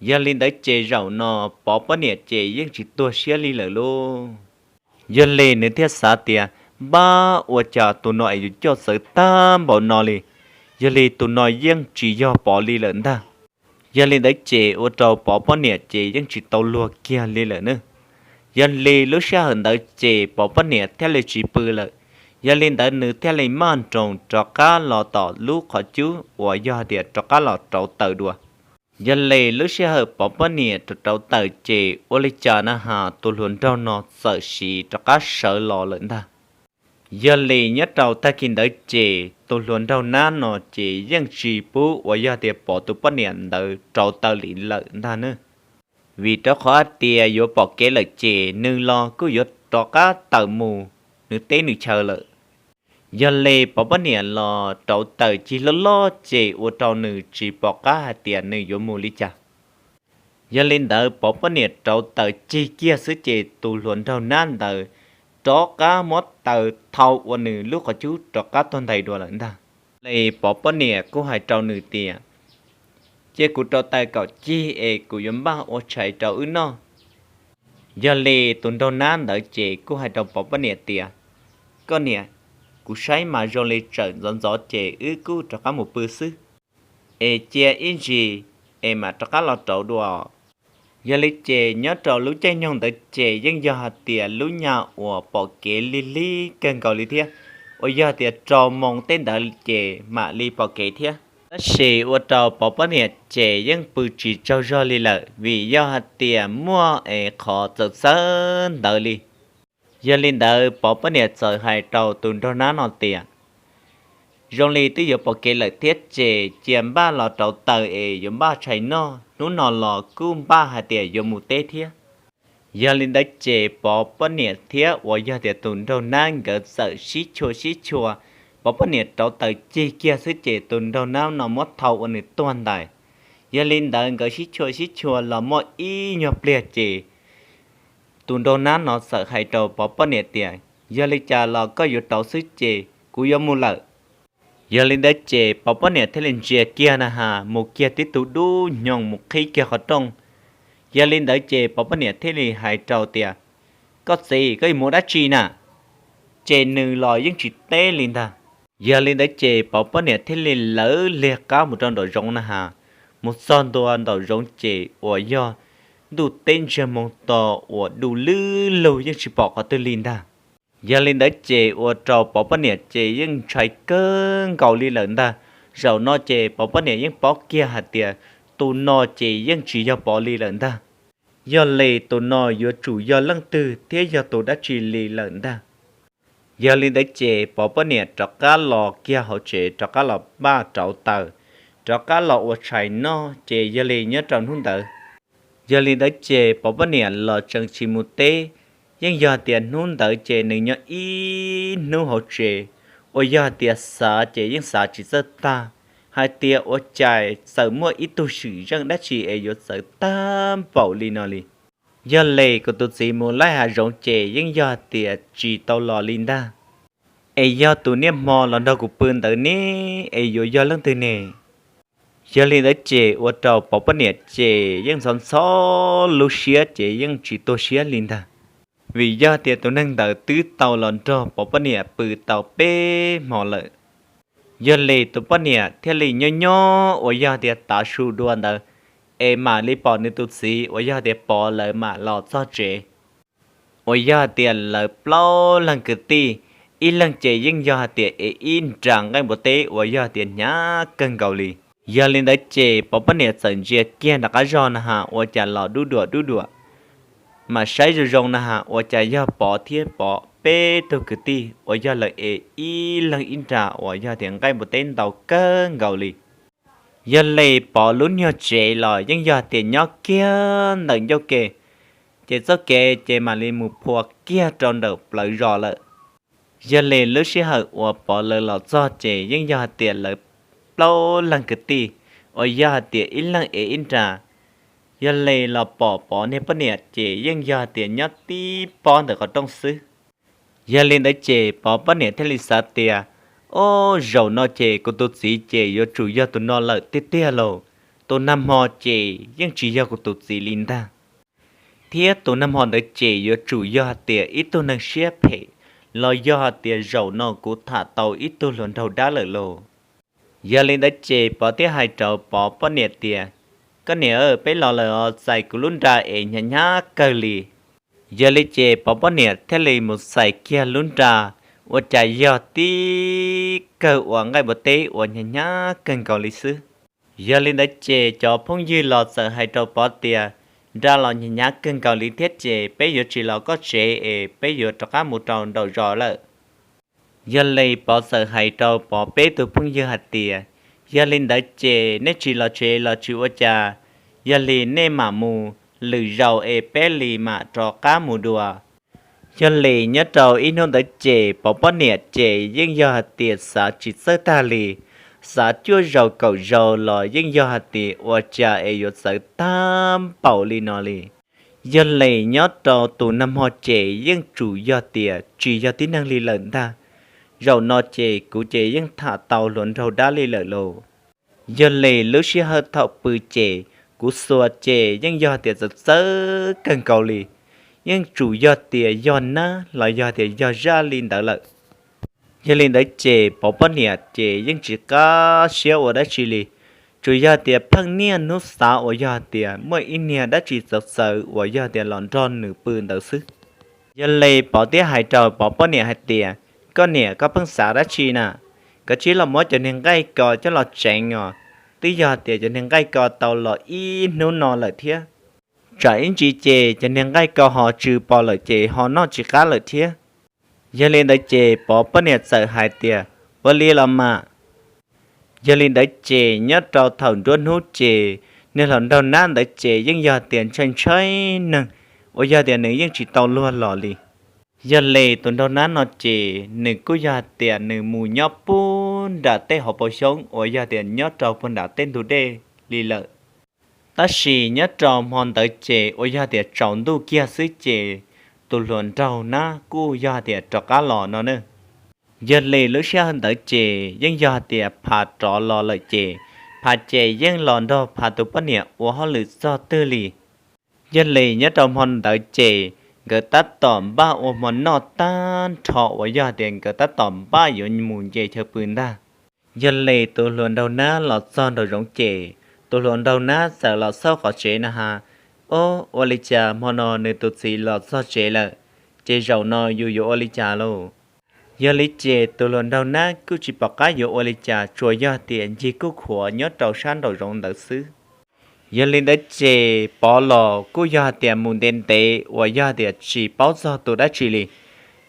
Yog li ntawd ces zaum no Pov poj niam ces yeej tsis tuag siab li lawm lauj. Yog li nws thiaj xav tias, npab, ua cas tus no es yuav coj txawv tag npaum no li, yog li tus no yeej tsis yog Pov li lawm ntag. Yog li ntawd ces ua rau Pov poj niam ces yeej tsis tau luag kiag li lawm na. Yog li lub sij hawm ntawd ces Pov poj niam thiaj li tsis pw lawm. Yog li ntawd nws thiaj li maj nroos rov qab los tom lub qhov cub uas yog hais tias rov qab los rauv taws dua. Yog li lub sij hawm Pov poj niam rauv rauv taws ces ua li cas na has tus hluas nraug no txawm siv rov qab sawv los lawm ntag. Yog li nyob rau tag kis ntawd ces tus hluas nraug nab no ces yeej tsis pub uas yog tias Pov tus poj niam ntawd rauv taws li lawm ntag na. Vim rau qhov hais tias yuav pom kev lawm ces nws los kuj yuav rov qab tawm mus nws teb nws chaw lawm. Yog li Pov poj niam los rauv taws cig loj loj ces ua rau nws tsis pom qab hais tias nws yuav mus li cas. Yog li ntawd Pov poj niam rauv taws cig kiag xwb ces tus hluas nraug nab ntawd rov qab muab taws thau ua nws lub qhov cub rov qab tuag ntais dua lawm ntag. Li Pov poj niam kuj hais rau nws tias, cia kuv rauv taws kom cig es kuv yuav npaj ua tshais rau wb noj. Yog li tus nraug nab ntawd ces kuj hais rau Pov poj niam tias, koj niam, kuv saib mas zoo li tsawm ntxov ntxov ces wb kuj rov qab mus pw xwb, es cia ib ntsis es mam rov qab los rauv dua. Yog li ces nyob rau lub caij nyoog ntawd ces yeej yog hais tias lub nyaj uas pom kev lig lig kawg nkaus li thiab, uas yog tias rau moo tej ntawd ces mam li pom kev thiab. Tab sis ua rau Pov poj niam ces yeej pw tsis tsaug zog li lawm vim yog hais tias muaj es qhov txawv txawv ntawd li. Yog li ntawd Pov poj niam txawm hais rau tus nraug nab no tias, zoo li twb yuav pom kev lawm thiab ces cia npaj los rauv taws es yuav npaj tshais noj, hnub no los kuj npaj hais tias yuav mus teb thiab. Yog li ntawd ces Pov poj niam thiab uas yog tias tus nraug nab nkawd txawm sib chua sib chua, Pov poj niam rauv taws cig kiag xwb ces tus nraug nab no muab thau ua nws tuag ntais. Yog li ntawd nkawd sib chua sib chua los muaj ib nyuag pliag ces tus nraug nab no txawm hais rau Pov poj niam tias, yog li cas los koj yuav rauv xwb ces kuv yuav mus lawm. Yog li ntawd ces Pov poj niam thiaj li ntsia kiag na has mus kiag tib tug dub nyoog mus qhib kiag qhov rooj. Yog li ntawd ces Pov poj niam thiaj li hais rau tias, koj txiv, koj yuav mus dab tsi na? Ces nws los yeej tsis teb li ntag. Yog li ntawd ces Pov poj niam thiaj li lawv liag qab mus rau nraum zoov na has, mus txog ntua nraum zoov ces uas yog ntuj teb ntsiag moo to uas du lwb lug yeej tsis pom qhov twg li ntag. Yog li ntawd ces ua rau Pov poj niam ces yeej ntshai kawg nkaus li lawm ntag. Zaum no ces Pov poj niam yeej paub kiag hais tias tus no ces yeej tsis yog Pov li lawm ntag. Yog li tus no yuav tsum yog leej twg thiab yog tus dab tsi li lawm ntag. Yog li ntawd ces Pov poj niam rov qab los kiag hauv tsev rov qab los npaj rauv taws, rov qab los ua tshais noj ces yog li nyob rau hnub ntawd. Yog li ntawd ces Pov poj niam los tseem tsis mus teb, yeej yog tias hnub ntawd ces nws nyob ib hnub hauv tsev, uas yog tias xav ces yeej xav tsis txawj tag, hais tias ua cas txawm muaj ib tug swm zeej dab tsi es yuav txawv tag npaum li no li. Yog li kuv tus txiv mus laij hav zoov ces yeej yog tias tsis tau los li ntag. Es yog tus niaj hmo los nrog kuv pw ntawd ne, es yuav yog leej twg ne? Yog li ntawd ces ua rau Pov poj niam ces yeej ntxhov ntxhov lub siab ces yeej tsis tu siab li ntag. Vim yog tias tus neeg ntawd twb tau los nrog Pov poj niam pw tau peb hmo lawm. Yog li tus poj niam thiaj li nyob nyob uas yog tias tav su dua ntawd, es mam li pom nws tus txiv uas yog tias Pov lawv mam los txog tsev. Uas yog tias lawv plaub leeg kwv tij, ib leeg ces yeej yog hais tias ev ib nra nqaij npua teb uas yog tias hnyav kawg nkaus li. Yog li ntawd ces Pov poj niam txawm ntsia kiag nram qab zog na has ua cas los dub duam dub duam, mas saib zoo zoo na has ua cas yog Pov thiab Pov peb tug kwv tij uas yog lawv ev ib leeg ib nra uas yog tias nqaij npua teb ntau kawg nkaus li. Yog li Pov lub nyuag tsev los yeej yog tias nyob kiag ntawm ncauj ke, ces txoj kev ces mam li mus phua kiag rau ntawm plawv zos lawm. Yog li lub sij hawm uas Pov lawv los txog ces yeej yog hais tias lawv plaub leeg kwv tij uas yog hais tias ib leeg ev ib nra, yog li los pom Pov niag poj niam ces yeej yog hais tias nyob tib pob ntawm qhov rooj xwb. Yog li ntawd ces Pov poj niam thiaj li xav tias, ob, zaum no ces kuv tus txiv ces yuav tsum yog tus no lawm tiag tiag lauj. Tus nag hmo ces yeej tsis yog kuv tus txiv li ntag. Thiab tus nag hmo ntawd ces yuav tsum yog hais tias ib tug neeg siab phem, los yog hais tias zaum no kuv tham tau ib tug hluas nraug dab lawm lauj. Yog li ntawd ces Pov thiaj hais rau Pov poj niam tias, koj niam, peb los lawm os, txais kuv lub nra es hnyav hnyav kawg li. Yog li ces Pov poj niam thiaj li mus txais kiag lub nra, ua cas yog tib kawg uas nqaij npua teb uas hnyav hnyav kawg nkaus li xwb. Yog li ntawd ces cov phooj ywg los txawm hais rau Pov tias, nra los hnyav hnyav kawg nkaus li thiab ces peb yuav tsis los koj tsev es peb yuav rov qab mus rau nraum zos lawm. Yog li Pov txawm hais rau Pov peb tug phooj ywg hais tias, yog li ntawd ces nej tsis los tsev los tsis ua cas, yog li nej mam mus lwm zaus es peb li mam rov qab mus dua. Yog li nyob rau ib hnub ntawd ces Pov poj niam ces yeej yog hais tias xav tsis txawj tag li, xav cuaj zaus kaum zaus los yeej yog hais tias ua cas es yuav txawv tag npaum li no li. Yog li nyob rau tus nag hmo ces yeej tsum yog tias tsis yog tib neeg li lawm ntag. Zaum no ces kuv ces yeej tham tau hluas nraug dab li lawm lauj. Yog li lub sij hawm thaum pw ces kuv xuas ces yeej yog tias txawv txawv kawg nkaus li, yeej tsum yog tias yog nab los yog tias yog zaj li ntawd lawm. Yog li ntawd ces Pov poj niam ces yeej tsis qab siab ua dab tsi li, tsuas yog tias pheej niaj hnub xav uas yog tias muaj ib niag dab tsi txawv txawv uas yog tias los nrog nws pw ntawd xwb. Yog li Pov thiaj hais rau Pov poj niam hais tias, koj niam, koj pheej xav dab tsi na? Koj cia li los muab cov niag nqaij ko coj los tseev os, twb yog tias cov niag nqaij ko tau los ib hnub no lawm thiab. Tsam ib ntsis ces cov niag nqaij ko ho tsw pos lawm ces ho noj tsis qab lawm thiab. Yog li ntawd ces Pov poj niam txawm hais tias, ua li los mas. Yog li ntawd ces nyob rau thaum nruab hnub ces niag hluas nraug nab ntawd ces yeej yog tias ntshai ntshai neeg, uas yog tias nws yeej tsis tau luag los li. Yog li tus nraug nab no ces nws kuj yog hais tias nws mus nyob puag nram tej hauv paus xyoob uas yog tias nyob rau puag nram tej ntug dej li lawm. Tab sis nyob rau hmo ntawd ces uas yog tias tsaus ntuj kiag xwb ces tus hluas nraug nab kuj yog tias rov qab los no na. Yog li lub sij hawm ntawd ces yeej yog tias Phav rov los lawm ces Phav ces yeej los nrog Phav tus poj niam ua hauj lwm txog twg li. Yog li nyob rau hmo ntawd ces nkawd tab tom npaj ua hmo noj tag nrho uas yog tias nkawd tab tom npaj yuav mus nce chaw pw ntag. Yog li tus hluas nraug nab los txog nraum zoov ces tus hluas nraug nab txawm los xauj qhov tsev na has, Ob, ua li cas hmo no nws tus txiv los txog tsev lawm, ces zaum no yus yuav ua li cas lauj? Yog li ces tus hluas nraug nab kuj tsis pom qab yuav ua li cas, tsuas yog tias ncig kuj khuav nyob rau sab nraum zoov ntawd xwb. Yog li ntawd ces Pov los kuj yog hais tias mus ntev ntev uas yog tias tsis paub txog tus dab tsi li.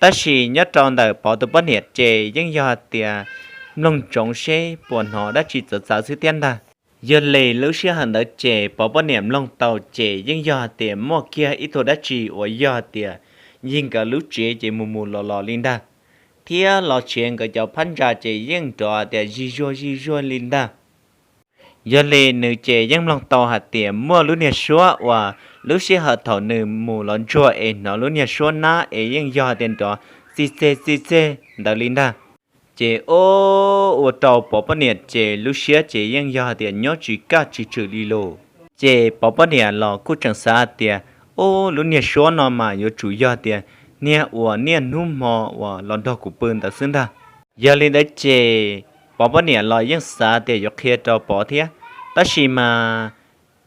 Tab sis nyob rau ntawm Pov tus poj niam ces yeej yog hais tias mloog ntsoov seb puas hnov dab tsi txawv txawv xwb thiab ntag. Yog li lub sij hawm ntawd ces Pov poj niam mloog tau ces yeej yog hais tias muaj kiag ib tug dab tsi uas yog hais tias ncig nkawd lub tsev ces mus mus los los li ntag, thiab los tshiav nkawd cov phab ntsa ces yeej nrov tias zig zuag zig zuag li ntag. Yog li nws ces yeej mloog tau hais tias muaj lub niag suab uas lub sij hawm thaum nws mus los ntsuag es hnov lub niag suab nab es yeej yog hais tias nrov txij txej txij txej ntawd li ntag. Ces ua rau Pov poj niam ces lub siab ces yeej yog hais tias nyob tsis kaj tsis tshwm li lauj. Ces Pov poj niam los kuj tseem xav hais tias, Ub, lub niag suab no mas yuav tsum yog tias niag uas niaj hnub hmo uas los nrog kuv pw ntawd xwb ntag. Yog li ntawd ces Pov poj niam los yeej xav tias yuav qhia rau Pov thiab, tab sis mas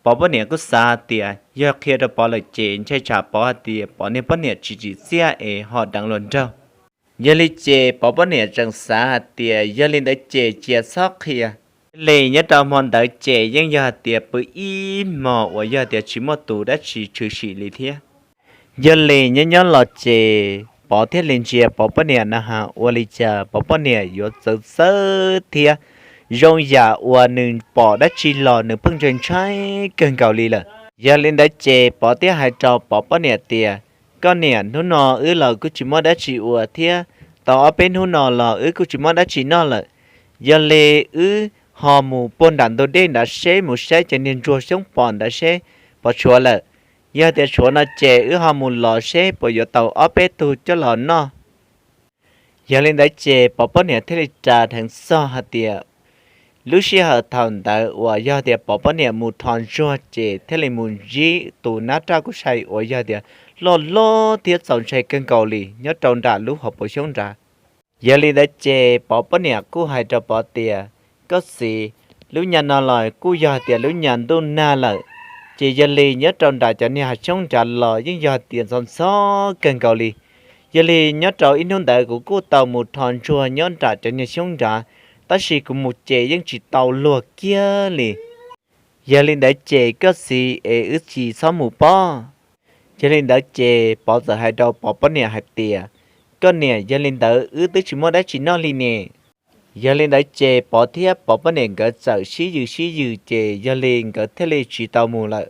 Pov poj niam kuj xav tias yog qhia rau Pov lawm ces ntshai tsam Pov hais tias Pov niag poj niam tsis tsim txiaj es ho deev luag nraug. Yog li ces Pov poj niam tseem xav hais tias yog li ntawd ces cia txhob qhia. Yog li nyob rau hmo ntawd ces yeej yog hais tias pw ib hmos uas yog tias tsis muaj tus dab tsi tshwm sim li thiab. Yog li nyob nyob los ces Pov thiaj li ntsia Pov poj niam na has ua li cas Pov poj niam yuav txawv txawv thiab zoo yam uas nws pom dab tsi los nws pheej ntshai ntshai kawg nkaus li lawm. Yog li ntawd ces Pov thiaj hais rau Pov poj niam tias, Koj niam, hnub no wb los kuj tsis muaj dab tsi ua thiab, tau ob peb hnub no los wb kuj tsis muaj dab tsi noj lawm. Yog li wb ho mus puag nram ntug dej nrad seb, mus saib cov niag ntsuag xyoob pos ntawd seb puas tshuav lawm. Yog tias tshuav no ces wb ho mus los seb puas yuav tau ob peb tug coj los noj. Yog li ntawd ces Pov poj niam thiaj li ras dheev txog hais tias lub sij hawm thaum ntawd uas yog tias Pov poj niam mus rho ntsuag ces thiaj li mus ntsib tus nab raj kub sai uas yog tias loj loj thiab txaus ntshai kawg nkaus li nyob rau nram lub hauv paus xyoob nrad. Yog li ntawd ces Pov poj niam kuj hais rau Pov tias, Koj txiv, lub nyab no los kuj yog tias lub nyab ntuj nag lawm, ces yog li nyob rau nram cov niag hav xyoob nrad los yeej yog tias ntxhov ntxhov kawg nkaus li. Yog li nyob rau ib hnub ntawd kuv kuj tau mus rho ntsuag nyob nram cov niag xyoob nrad, tab sis kuv mus ces yeej tsis tau luag kiag li. Yog li ntawd ces koj txiv es wb tsis txhob mus pob. Yog li ntawd ces Pov txawm hais rau Pov poj niam hais tias, Koj niam, yog li ntawd wb twb tsis muaj dab tsi noj li ne. Yog li ntawd ces Pov thiab Pov poj niam nkawd txawm sib yws sib yws ces yog li nkawd thiaj li tsis tau mus lawm.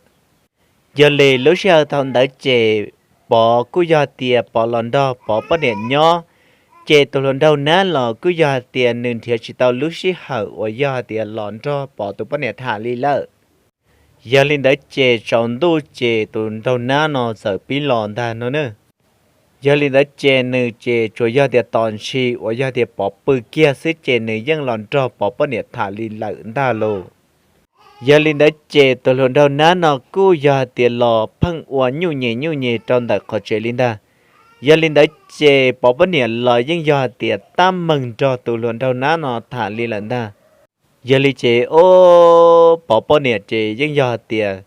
Yog li lub sij hawm thaum ntawd ces Pov kuj yog tias Pov los nrog Pov poj niam nyob, ces tus hluas nraug nab los kuj yog hais tias nws nrhiav tsis tau lub sij hawm uas yog hais tias los nrog Pov tus poj niam tham li lawm. Yog li ntawd ces tsaus ntuj ces tus nraug nab no txawm pib los ntag no na. Yog li ntawd ces nws ces tsuas yog tias tos ntshis uas yog tias Pov pw kiag xwb ces nws yeej los nrog Pov poj niam tham li lawm ntag lauj. Yog li ntawd ces tus hluas nraug nab no kuj yog hais tias los pheej ua nyuj nyem nyuj nyem rau ntawm qhov tsev li ntag. Yog li ntawd ces Pov poj niam los yeej yog hais tias tab meeg nrog tus hluas nraug nab no tham li lawm ntag. Yog li ces ob, Pov poj niam ces yeej yog hais tias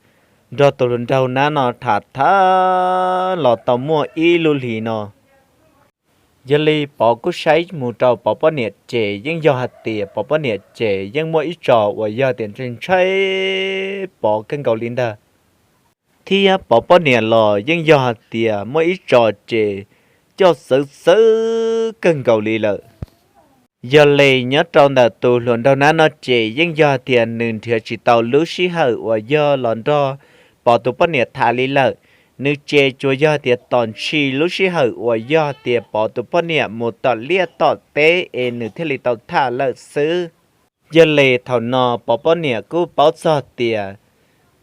nrog tus hluas nraug nab no tham tham los tau muaj ib lub hlis no. Yog li Pov kuj saib mus rau Pov poj niam ces yeej yog hais tias Pov poj niam ces yeej muaj ib tso uas yog tias ntshai ntshai Pov kawg nkaus li ntag. Thiab Pov poj niam los yeej yog hais tias muaj ib tso ces coj txawv txawv kawg nkaus li lawm. Yog li nyob rau ntawm tus hluas nraug nab no ces yeej yog hais tias nws nrhiav tsis tau lub sij hawm uas yog los nrog Pov tus poj niam tham li lawm. Nws ces tsuas yog tias tos ntshis lub sij hawm uas yog tias Pov tus poj niam mus tom liaj tom teb es nws thiaj li tau tham lawm xwb. Yog li thaum no Pov poj niam kuj paub txog tias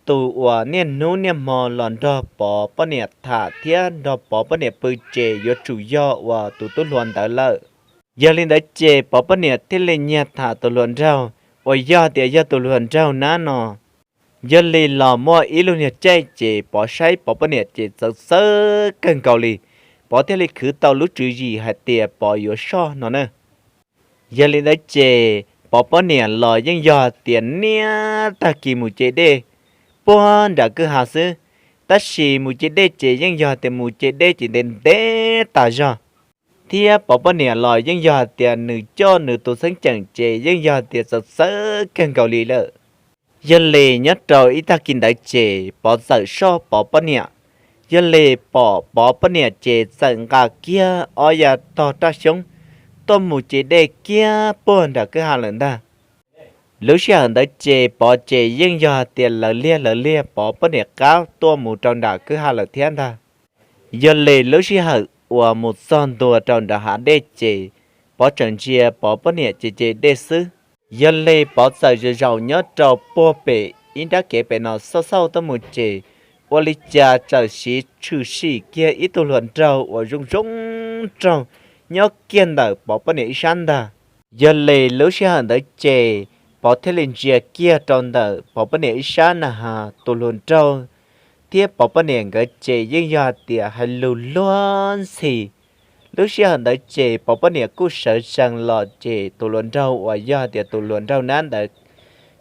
tus uas niaj hnub niaj hmo los nrog Pov poj niam tham thiab nrog Pov poj niam pw ces yuav tsum yog uas tus tub hluas ntawd lawm. Yog li ntawd ces Pov poj niam thiaj li nyiag tham tus hluas nraug uas yog tias yog tus hluas nraug nab no. Yog li los muaj ib lub niag caij ces Pov saib Pov poj niam ces txawv txawv kawg nkaus li, Pov thiaj li khwv tau lub tswv yim hais tias Pov yuav soj no na. Yog li ntawd ces Pov poj niam los yeej yog tias niaj tag kis mus ce dej puag nram kwj ha xwb, tab sis mus ce dej ces yeej yog tias mus ce dej ces ntev ntev tas zog. Thiab Pov poj niam los yeej yog hais tias nws coj nws tus xeeb ceem ces yeej yog tias txawv txawv kawg nkaus li lawm. Yog li nyob rau ib tag kis ntawd ces Pov txawm soj Pov poj niam. Yog li pom Pov poj niam ces txawm nqa kiag ob yav tog raj xyoob tuaj mus ce dej kiag puag nram kwj ha lawm ntag. Lub sij hawm ntawd ces Pov ces yeej yog hais tias lawv liag lawv liag Pov poj niam qab tuaj mus rau nram kwj ha lawm thiab ntag. Yog li lub sij hawm uas mus txog ntua rau nram hav dej ces Pov tseem ntsia Pov poj niam ces ce dej xwb. Yog li Pov txawm zaum zaum nyob rau puag pem ib nrab kev pem no xauj xauj tuaj mus ces ua li cas txawm siv tshwm sim kiag ib tug hluas nraug uas zoo zoo nraug nyob kiag ntawm Pov poj niam ib sab ntag. Yog li lub sij hawm ntawd ces Pov thiaj li ntsia kiag rau ntawm Pov poj niam ib sab na has tus hluas nraug thiab Pov poj niam nkawd ces yeej yog hais tias hais lus luag ntxhi. Lub sij hawm ntawd ces Pov poj niam kuj sawv tsees los ces tus hluas nraug uas yog hais tias tus hluas nraug nab ntawd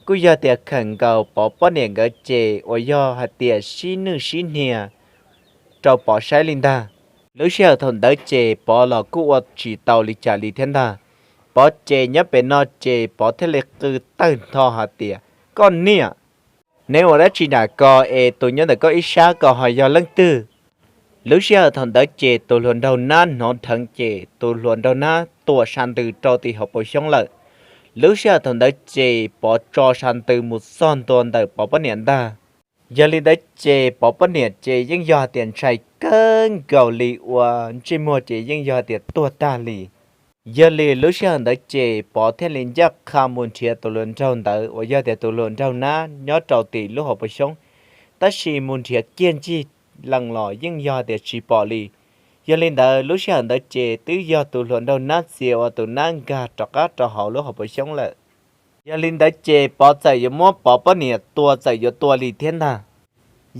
kuj yog tias khawm nkaus Pov poj niam nkawd ces uas yog hais tias sib nwj sib hnia rau Pov saib li ntag. Lub sij hawm thaum ntawd ces Pov los kuj ua tsis tau li cas li thiab ntag. Pov ces nyob pem no ces Pov thiaj li qw tawg ntho hais tias, Koj niam, neb ua dab tsi nram ko es tus nyob ntawm koj ib sab ko ho yog leej twg? Lub sij hawm thaum ntawd ces tus hluas nraug nab hnov dheev ces tus hluas nraug nab tuam sa ntws rau tim hauv paus xyoob lawm. Lub sij hawm thaum ntawd ces Pov tso sa ntws mus txog ntua ntawm Pov poj niam ntag. Yog li ntawd ces Pov poj niam ces yeej yog tias ntshai kawg nkaus li ua ntsej muag ces yeej yog tias tuag tag li. Yog li lub sij hawm ntawd ces Pov thiaj li ncaj qha mus nrhiav tus hluas nraug ntawd uas yog tias tus hluas nraug nab nyob rau tim lub hauv paus xyoob, tab sis mus nrhiav kiag ncig lees los yeej yog tias tsis pom li. Yog li ntawd lub sij hawm ntawd ces twb yog tus hluas nraug nab txia ua tus nab nkag rov qab rau hauv lub hauv paus xyoob lawm. Yog li ntawd ces Pov txawm yuav muab Pov poj niam tua txawm yuav tua li thiab ntag.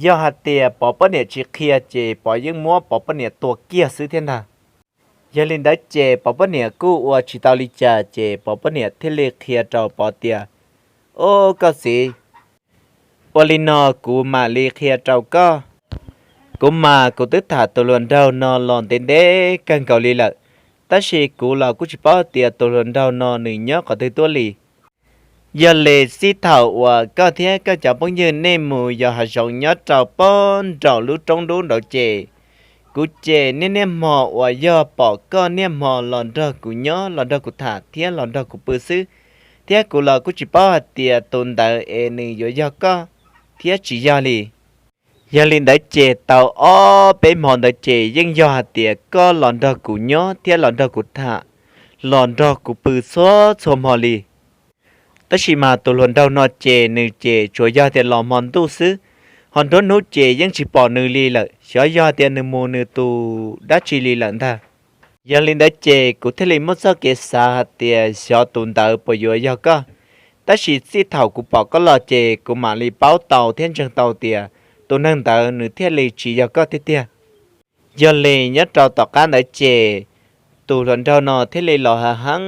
Yog hais tias Pov poj niam tsis qhia ces Pov yeej muab Pov poj niam tua kiag xwb thiab ntag. Yog li ntawd ces Pov poj niam kuj ua tsis tau li cas ces Pov poj niam thiaj li qhia rau Pov tias, Ub koj txiv, ua li no kuv mam li qhia rau koj. Kuv mas kuv twb tham tus hluas nraug no los ntev ntev kawg nkaus li lawm, tab sis kuv los kuj tsis paub tias tus hluas nraug no nws nyob qhov twg tuaj li. Yog li txij thaum uas koj thiab koj cov phooj ywg nej mus yos hav zoov nyob rau pog nraum lub roob dub nraud ces, kuv ces niaj niaj hmo uas yog pom koj niaj hmo los nrog kuv nyob los nrog kuv tham thiab los nrog kuv pw xwb, thiab kuv los kuj tsis paub hais tias tus ntawd es nws yuav yog koj thiab tsis yog li. Yog li ntawd ces tau ob peb hmo ntawd ces yeej yog hais tias koj los nrog kuv nyob thiab los nrog kuv tham, los nrog kuv pw txhua txhua hmo li. Tab sis mas tus hluas nraug no ces nws ces tsuas yog tias los hmo ntuj xwb, ho nruab hnub ces yeej tsis pom nws li lawm, xyov yog tias nws mus nws tus dab tsi li lawm ntag. Yog li ntawd ces kuv thiaj li muaj txoj kev xav hais tias xyov tus ntawd puas yuav yog koj. Tab sis txij thaum kuv pom koj los ces kuv mam li paub tau thiab ntseeg tau tias tus neeg ntawd nws thiaj li tsis yog koj tiag tiag. Yog li nyob rau tom qab ntawd ces tus hluas nraug no thiaj li los hav heev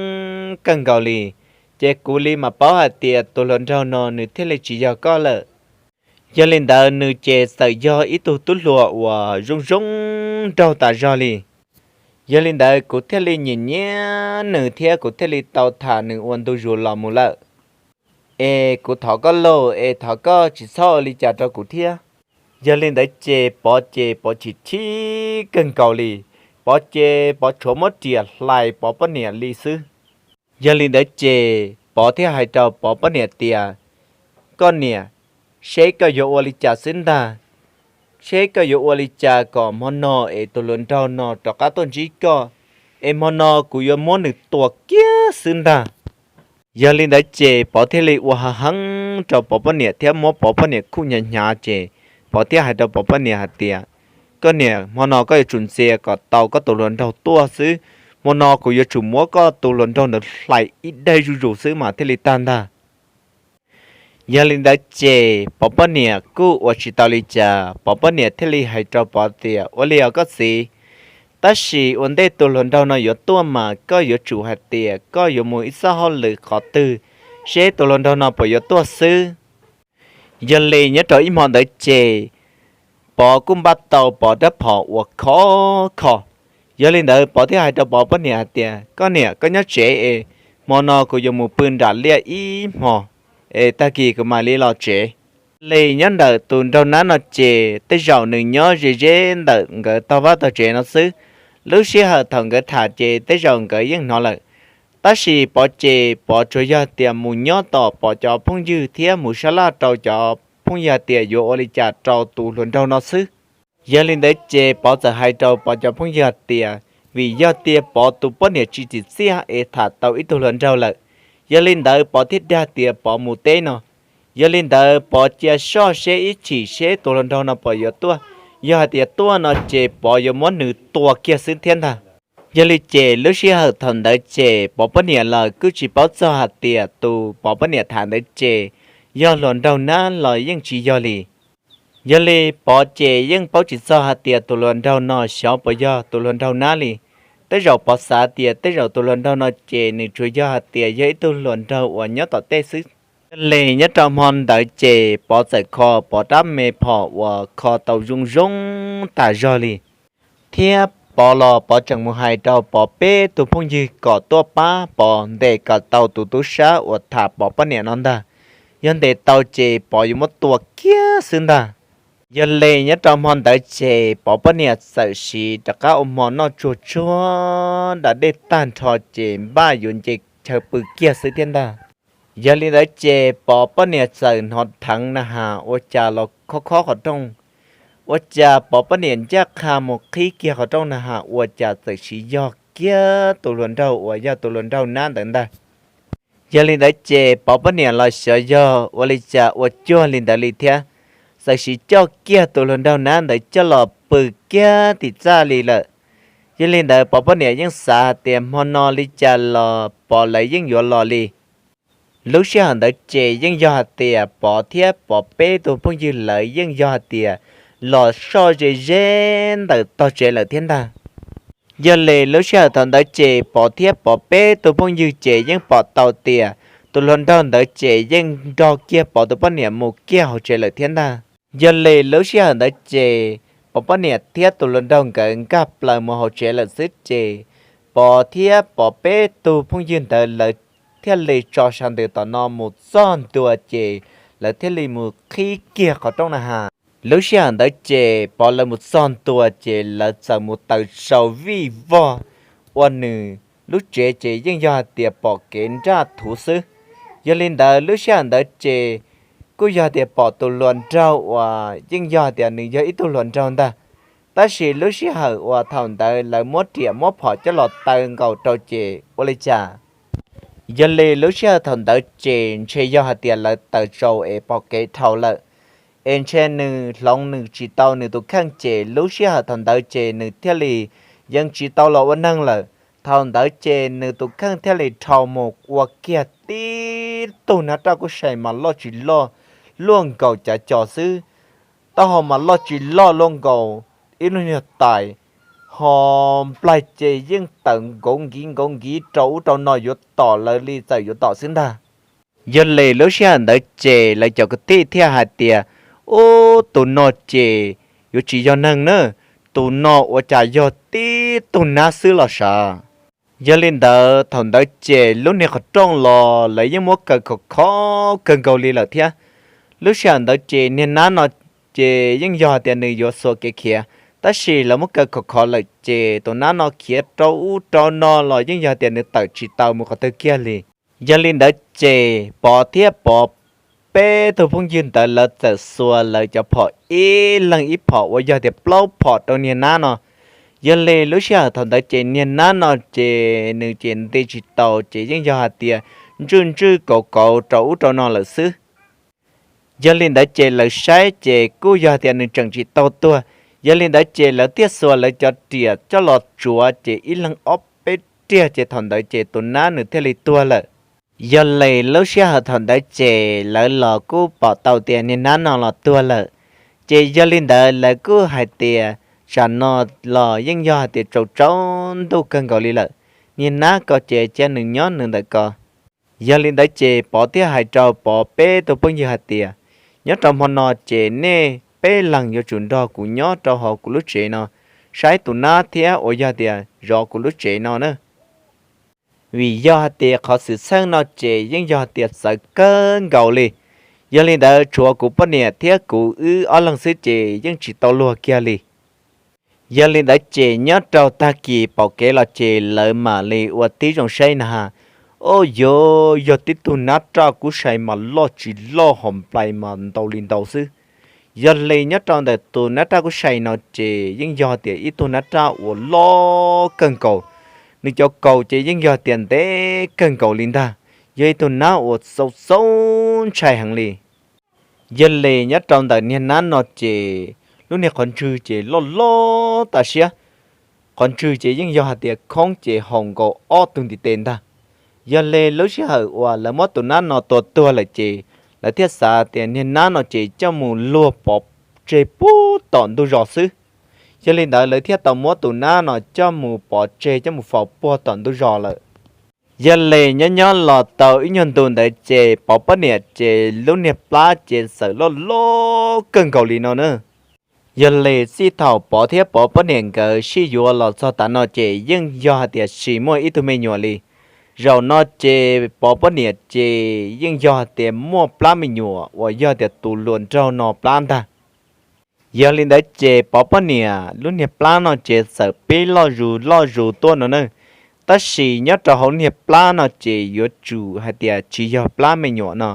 kawg nkaus li, ces kuv li mam paub hais tias tus hluas nraug no nws thiaj li tsis yog koj lawm. Yog li ntawd nws ces txawm yog ib tug tub hluas uas zoo zoo nraug tas zog li. Yog li ntawd kuv thiaj li nyiam nyiam nws thiab kuv thiaj li tau tham nws ua ntu zus los mus lawm. Es kuv thov koj lauj, es thov koj tsis txhob ua li cas rau kuv thiab. Yog li ntawd ces Pov ces Pov chim chim kawg nkaus li, Pov ces Pov tshuav muab riam hlais Pov poj niam li xwb. Yog li ntawd ces Pov thiaj hais rau Pov poj niam tias, Koj niam, seb koj yuav ua li cas xwb ntag. seb koj yuav ua li cas kom hmo no es tus hluas nraug no rov qab tuaj ntsib koj, es hmo no kuv yuav muab nws tua kiag xwb ntag. Yog li ntawd ces Pov thiaj li ua hav heev rau Pov poj niam thiab muab Pov poj niam khuj hnyav hnyav ces Pov thiaj hais rau Pov poj niam hais tias, koj niam, hmo no koj yuav tsum ntxias kom tau koj tus hluas nraug tuaj xwb. Hmo no kuv yuav tsum muab koj tus hluas nraug ntawd hlais ib daim zuj zus xwb mas thiaj li tag ntag. Yog li ntawd ces Pov poj niam kuj ua tsis tau li cas, Pov poj niam thiaj li hais rau Pov tias, ua li os koj txiv, tab sis ua ntej tus hluas nraug no yuav tuaj mas koj yuav tsum hais tias koj yuav mus ib txoj hauj lwm qhov twg, seb tus hluas nraug no puas yuav tuaj xwb. Yog li nyob rau ib hmo ntawd ces Pov kuj npaj tau Pov rab phom uas khov kho. Yog li ntawd Pov thiaj hais rau Pov poj niam hais tias, koj niam, koj nyob tsev es hmo no kuv yuav mus pw nram liaj ib hmo, es tag kis kuv mam li los tsev. Li nyob ntawm tus nraug nab no ces tej zaum nws nyob ze ze ntawm nkawd tog vaj tog tsev no xwb. Lub sij hawm thaum nkawd tham ces tej zaum nkawd yeej hnov lawm. Tab sis Pov ces Pov tsuas yog tias mus nyob tos Pov cov phooj ywg thiab mus sab laj rau cov phooj ywg hais tias yuav ua li cas rau tus hluas nraug no xwb. Yog li ntawd ces Pov txawm hais rau Pov cov phooj ywg hais tias, vim yog tias Pov tus poj niam tsis tsim txiaj es tham tau ib tug hluas nraug lawm, yog li ntawd Pov thiaj dag tias Pov mus teb no. Yog li ntawd Pov cia soj seb ib chim seb tus hluas nraug no puas yuav tuaj. Yog hais tias tuaj no ces Pov yuav muab nws tua kiag xwb thiab ntag. Yog li ces lub sij hawm thaum ntawd ces Pov poj niam los kuj tsis paub txog hais tias tus Pov poj niam tham ntawd ces yog hluas nraug nab los yeej tsis yog li. Yog li Pov ces yeej paub tsis txog hais tias tus hluas nraug no xyov puas yog tus hluas nraug nab li. Tej zaum Pov xav tias tej zaum tus hluas nraug no ces nws tsuas yog hais tias yog ib tug hluas nraug uas nyob tom tej xwb. Yog li nyob rau hmo ntawd ces Pov txawm kho Pov rab me phom uas kho tau zoo zoo tas zog li. Thiab Pov los Pov tseem mus hais rau Pov peb tug phooj ywg kom tuaj pab Pov ntes kom tau tus tub sab uas tham Pov poj niam no ntag. Yog ntes tau ces Pov yuav muab tua kiag xwb ntag. Yog li nyob rau hmo ntawd ces Pov poj niam txawm siv rov qab ua hmo noj tsuag tsuag da dej tag nrho ces npaj yuav nce chaw pw kiag xwb thiab ntag. Yog li ntawd ces Pov poj niam txawm hnov dheev na has ua cas los khob khob qhov rooj, ua cas Pov poj niam ncaj qha mus qhib kiag qhov rooj na has ua cas txawm siv yog kiag tus hluas nraug uas yog tus hluas nraug nab ntawd ntag. Yog li ntawd ces Pov poj niam los xyov yog ua li cas ua cuag li ntawd li thiab, txawm siv coj kiag tus hluas nraug nab ntawd coj los pw kiag tim txaj li lawm. Yog li ntawd Pov poj niam yeej xav hais tias hmo no li cas los Pov lawv yeej yuav los li. Lub sij hawm ntawd ces yeej yog hais tias Pov thiab Pov peb tug phooj ywg lawv yeej yog hais tias los soj ze ze ntawm tog tsev lawm thiab ntag. Yog li lub sij hawm thaum ntawd ces Pov thiab Pov peb tug phooj ywg ces yeej pom tau tias tus hluas nraug ntawd ces yeej nrog kiag Pov tus poj niam mus kiag hauv tsev lawm thiab ntag. Yog li lub sij hawm ntawd ces Pov poj niam thiab tus hluas nraug nkawd nkag plaws mus hauv tsev lawm xwb ces Pov thiab Pov peb tug phooj ywg ntawd lawv thiaj li tso sas ntws tom no mus txog ntua ces lawv thiaj li mus qhib kiag qhov rooj na has. Lub sij hawm ntawd ces Pov lawv mus txog ntua ces lawv txawm mus taws sau vij vog ua nws lub tsev ces yeej yog hais tias pom kev nraj thuv xwb. Yog li ntawd lub sij hawm ntawd ces kuj yog tias pom tus hluas nraug uas yeej yog hais tias nws yog ib tug hluas nraug ntag. Tab sis lub sij hawm uas thaum ntawd lawv muab riam muab phom coj los taw nkaus rau ces ua li cas, yog li lub sij hawm thaum ntawd ces ntshe yog hais tias lawv taws sau es pom kev dhau lawm, es ntshe nws hloov nws tsis tau nws tus kheej ces lub sij hawm thaum ntawd ces nws thiaj li yeej tsis tau los ua neeg lawm. Thaum ntawd ces nws tus kheej thiaj li dhau mus ua kiag tib tug nab raj kub sai mas loj tsis loj, luaj nkaus cav co xwb. Taub hau mas loj tsis loj, luaj nkaus ib lub nyuag tais, ho nplaig ces yeej tawm nkaus nkiv nkaus nkiv rau ub rau no yuav tom lawv li txawm yuav tom xwb ntag. Yog li lub sij hawm ntawd ces lawv cov kwv tij thiaj hais tias, ub, tus no ces yuav tsis yog neeg na, tus no ua cas yog tib tug nab xwb los sav. Yog li ntawd thaum ntawd ces lub niag qhov rooj los lawv yeej muab kaw khov khov kawg nkaus li lawm thiab. Lub sij hawm ntawd ces niag nab no ces yeej yog hais tias nws yuav xuas kev khiav, tab sis lawv muab kaw khov khov lawm ces tus nab no khiav rau ub rau no los yeej yog tias nws tawm tsis tau mus qhov twg kiag li. Yog li ntawd ces Pov thiab Pov peb tug phooj ywg ntawd lawv txawm xuas lawv cov phom ib leeg ib phom uas yog tias plaub phom rau niag nab no. Yog li lub sij hawm thaum ntawd ces niag nab no ces nws ces nti tsis tau ces yeej yog hais tias ntswj ntswj kauv kauv rau ub rau no lawm xwb. Yog li ntawd ces lawv saib ces kuj yog tias nws tseem tsis tau tuag. Yog li ntawd ces lawv thiaj xuas lawv cov riam coj los tsuav ces ib leeg ob peb riag ces thaum ntawd ces tus nab nws thiaj li tuag lawm. Yog li lub sij hawm thaum ntawd ces lawv los kuj pom tau tias niag nab no los tuag lawm. Ces yog li ntawd lawv kuj hais tias tsam no los yeej yog hais tias tsaus tsaus ntuj kawg nkaus li lawm, niag nab ko ces cia nws nyob nws ntawm ko. Yog li ntawd ces Pov thiaj hais rau Pov peb tug phooj ywg hais tias, nyob rau hmo no ces nej peb leeg yuav tsum nrog kuv nyob rau hauv kuv lub tsev no, saib tus nab thiab uas yog tias zov kuv lub tsev no na. Vim yog hais tias qhov xwm txheej no ces yeej yog tias txawv kawg nkaus li. Yog li ntawd tshuav kuv poj niam thiab kuv wb ob leeg xwb ces yeej tsis tau luag kiag li. Yog li ntawd ces nyob rau tag kis pom kev los ces lawv mam li ua tib zoo saib na has. Au yog, yog tib tug nab raj kub sai mas loj tsis loj hos nplai mas ntau li ntau xwb. Yog li nyob rau ntawm tus nab raj kub sai no ces yeej yog tias ib tug nab raj uas loj kawg nkaus. Nws cov kaus ces yeej yog tias ntev kawg nkaus li ntag. Yog ib tug nab uas txaus txaus ntshai heev li. Yog li nyob rau ntawm niag nab no ces lub niag qhov ntswg ces loj loj tas siab. Qhov ntswg ces yeej yog hais tias khoob ces haum nkaus ob tug ntiv tes ntag. Yog li lub sij hawm uas lawv muab tus nab no tua tuag lawm ces lawv thiaj xav tias niag nab no ces coj mus luag pov tseg puag tom ntug zos xwb. Yog li ntawd lawv thiaj tau muab tus nab no coj mus pov tseg coj mus faus puag tom ntug zos lawm. Yog li nyob nyob los tau ib nyuag ntu ntawd ces Pov poj niam ces lub niag plab ces txawm loj loj kawg nkaus li no na. Yog li txij thaum Pov thiab Pov poj niam nkawd sib yuav los txog tav no ces yeej yog hais tias tsis muaj ib tug me nyuam li. Zaum no ces Pov poj niam ces yeej yog hais tias muaj plab me nyuam uas yog tias tus hluas nraug no plab ntag. Yog li ntawd ces Pov poj niam lub niag plab no ces txawm pib loj zus loj zus tuaj no na. Tab sis nyob rau hauv niag plab no ces yuav tsum hais tias tsis yog plab me nyuam no,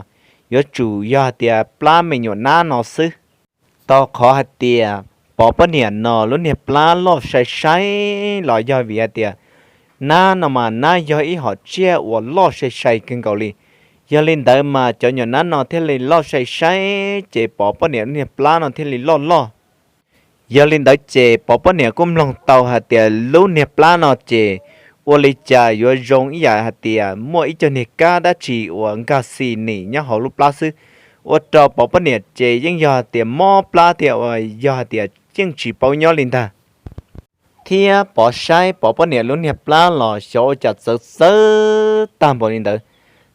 yuav tsum yog hais tias plab me nyuam nab no xwb. Tau qhov hais tias Pov poj niam no lub niag plab loj sai sai los yog vim hais tias nab no mas nab yog ib hom tsiaj uas loj sai sai kawg nkaus li. Yog li ntawd mas cov nyuam nab no thiaj li loj sai sai, ces Pov poj niam lub niag plab no thiaj li loj loj. Yog li ntawd ces Pov poj niam kuj mloog tau hais tias lub niag plab no ces ua li cas yuav zoo ib yam hais tias muaj ib co niag kab dab tsi uas nkag xis nim nyob hauv lub plab xwb, ua rau Pov poj niam ces yeej yog hais tias mob plab thiab uas yog hais tias yeej tsis paub nyob li ntag. Thiab Pov saib Pov poj niam lub niag plab los xyov ua cas txawv txawv tag npaum li ntawd,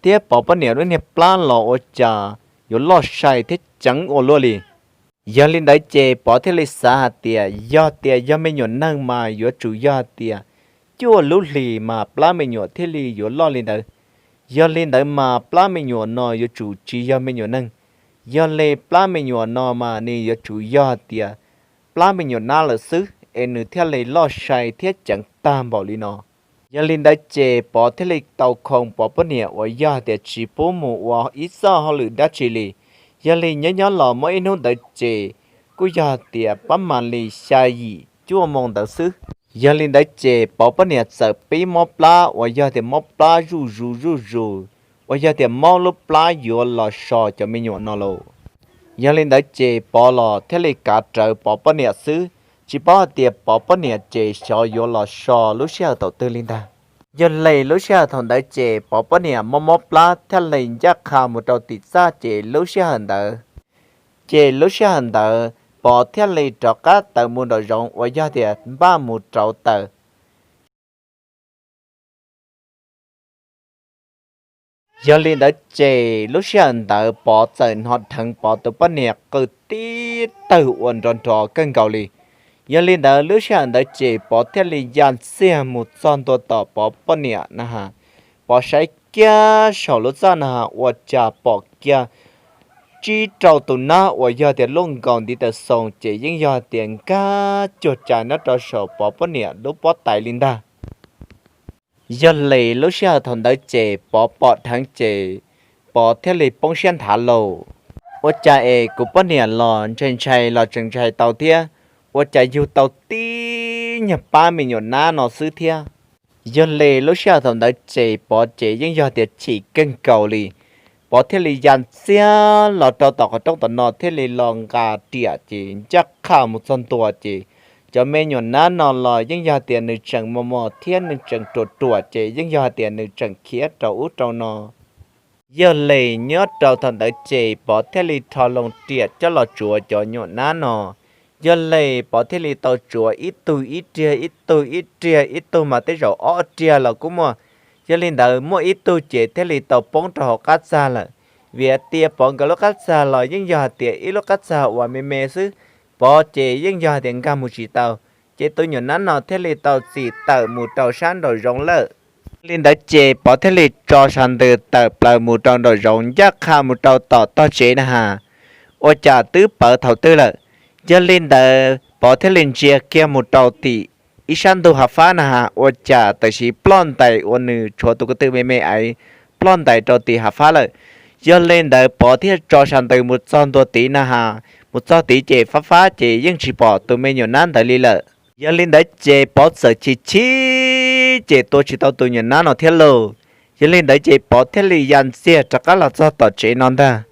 thiab Pov poj niam lub niag plab los ua cas yuav loj sai thiab ceev ua luaj li. Yog li ntawd ces Pov thiaj li xav hais tias yog tias yog me nyuam neeg mas yuav tsum yog hais tias cuaj lub hlis mas plab me nyuam thiaj li yuav loj li ntawd. Yog li ntawd mas plab me nyuam no yuav tsum tsis yog me nyuam neeg. Yog li plab me nyuam no mas nws yuav tsum yog hais tias plab me nyuam nab lawm xwb es nws thiaj li loj sai thiab ceev tag npaum li no. Yog li ntawd ces Pov thiaj li tau khoom Pov poj niam uas yog hais tias tsis pub mus ua ib txoj hauj lwm dab tsi li. Yog li nyob nyob los muaj ib hnub ntawd ces kuj yog hais tias pab mam li xya yim cuaj moo ntawd xwb. Yog li ntawd ces Pov poj niam txawm pib mob plab uas yog tias mob plab zuj zus zuj zus, uas yog tias mob lub plab yuav los so cov me nyuam no lauj. Yog li ntawd ces Pov los thiaj li kav rawv Pov poj niam xwb, tsis paub hais tias Pov poj niam ces xyov yuav los so lub sij hawm thaum twg li ntag. Yog li lub sij hawm thaum ntawd ces Pov poj niam mob mob plab thiaj li ncaj qha mus rau tim txaj ces lub sij hawm ntawd, ces lub sij hawm ntawd Pov thiaj li rov qab tawm mus nraum zoov uas yog tias npaj mus rauv taws. Yog li ntawd ces lub sij hawm ntawd Pov txawm hnov dheev Pov tus poj niam qw tib tawg ua nrov nrov kawg nkaus li. Yog li ntawd lub sij hawm ntawd ces Pov thiaj li ya ntxiag mus txog ntua tom Pov poj niam na has. Pov saib kiag saum lub txaj na has ua cas pom kiag tsib rau tus nab uas yog tias luaj nkaus ntiv taws xoo ces yeej yog tias nkag cuag cais nyob rau saum Pov poj niam lub pob tais li ntag. Yog li lub sij hawm thaum ntawd ces Pov pom dheev ces Pov thiaj li poob siab nthav lauj. Ua cas es kuv poj niam los ntshai ntshai los tseem ntshai tau thiab, ua cas yug tau tib nyuag pab me nyuam nab no xwb thiab. Yog li lub sij hawm thaum ntawd ces Pov ces yeej yog tias chim kawg nkaus li. Pov thiaj li ya ntxiag los rau tom qhov rooj tom no thiaj li los nqa riam ces ncaj qha mus txog ntua ces cov me nyuam nab no los yeej yog tias nws tseem mos mos thiab nws tseem ruam ruam ces yeej yog tias nws tseem khiav rau ub rau no. Yog li nyob rau thaum ntawd ces Pov thiaj li rho loo riam coj los tsuav cov nyuam nab no. Yog li Pov thiaj li tau tsuav ib tug ib riag ib tug ib riag ib tug mas tej zaum ob riag los kuj muaj. Yog li ntawd muaj ib tug ces thiaj li tau poob rau hauv qab txag lawm. Vim hais tias Pov nkawd lub qab txag los yeej yog hais tias ib lub qab txag uas me me xwb, Pov ces yeej yog hais tias nkag mus tsis tau. Ces tus nyuam nab no thiaj li tau txim tawm mus rau sab nraum zoov lawm. Li ntawd ces Pov thiaj li tso sas ntws tawm plaws mus rau nraum zoov ncaj qha mus rau tom tog tsev na has, ua cas twb pawv thaum twg lawm. Yog li ntawd Pov thiaj li ntsia kiag mus rau tim ib sab ntug hav fab na has, ua cas tam sim ploj ntais uas nws tshuav tus ko tw me me ais ploj ntais rau tim hav fab lawm. Yog li ntawd Pov thiaj tso sas ntws mus txog ntua tid na has, mus txog tid ces fab fab ces yeej tsis pom tus me nyuam nab ntawd li lawm. Yog li ntawd ces Pov txawm chim chim ces tua tsis tau tus nyuam nab no thiab lauj. Yog li ntawd ces Pov thiaj li ya ntxiag rov qab los txog tom tsev no ntag.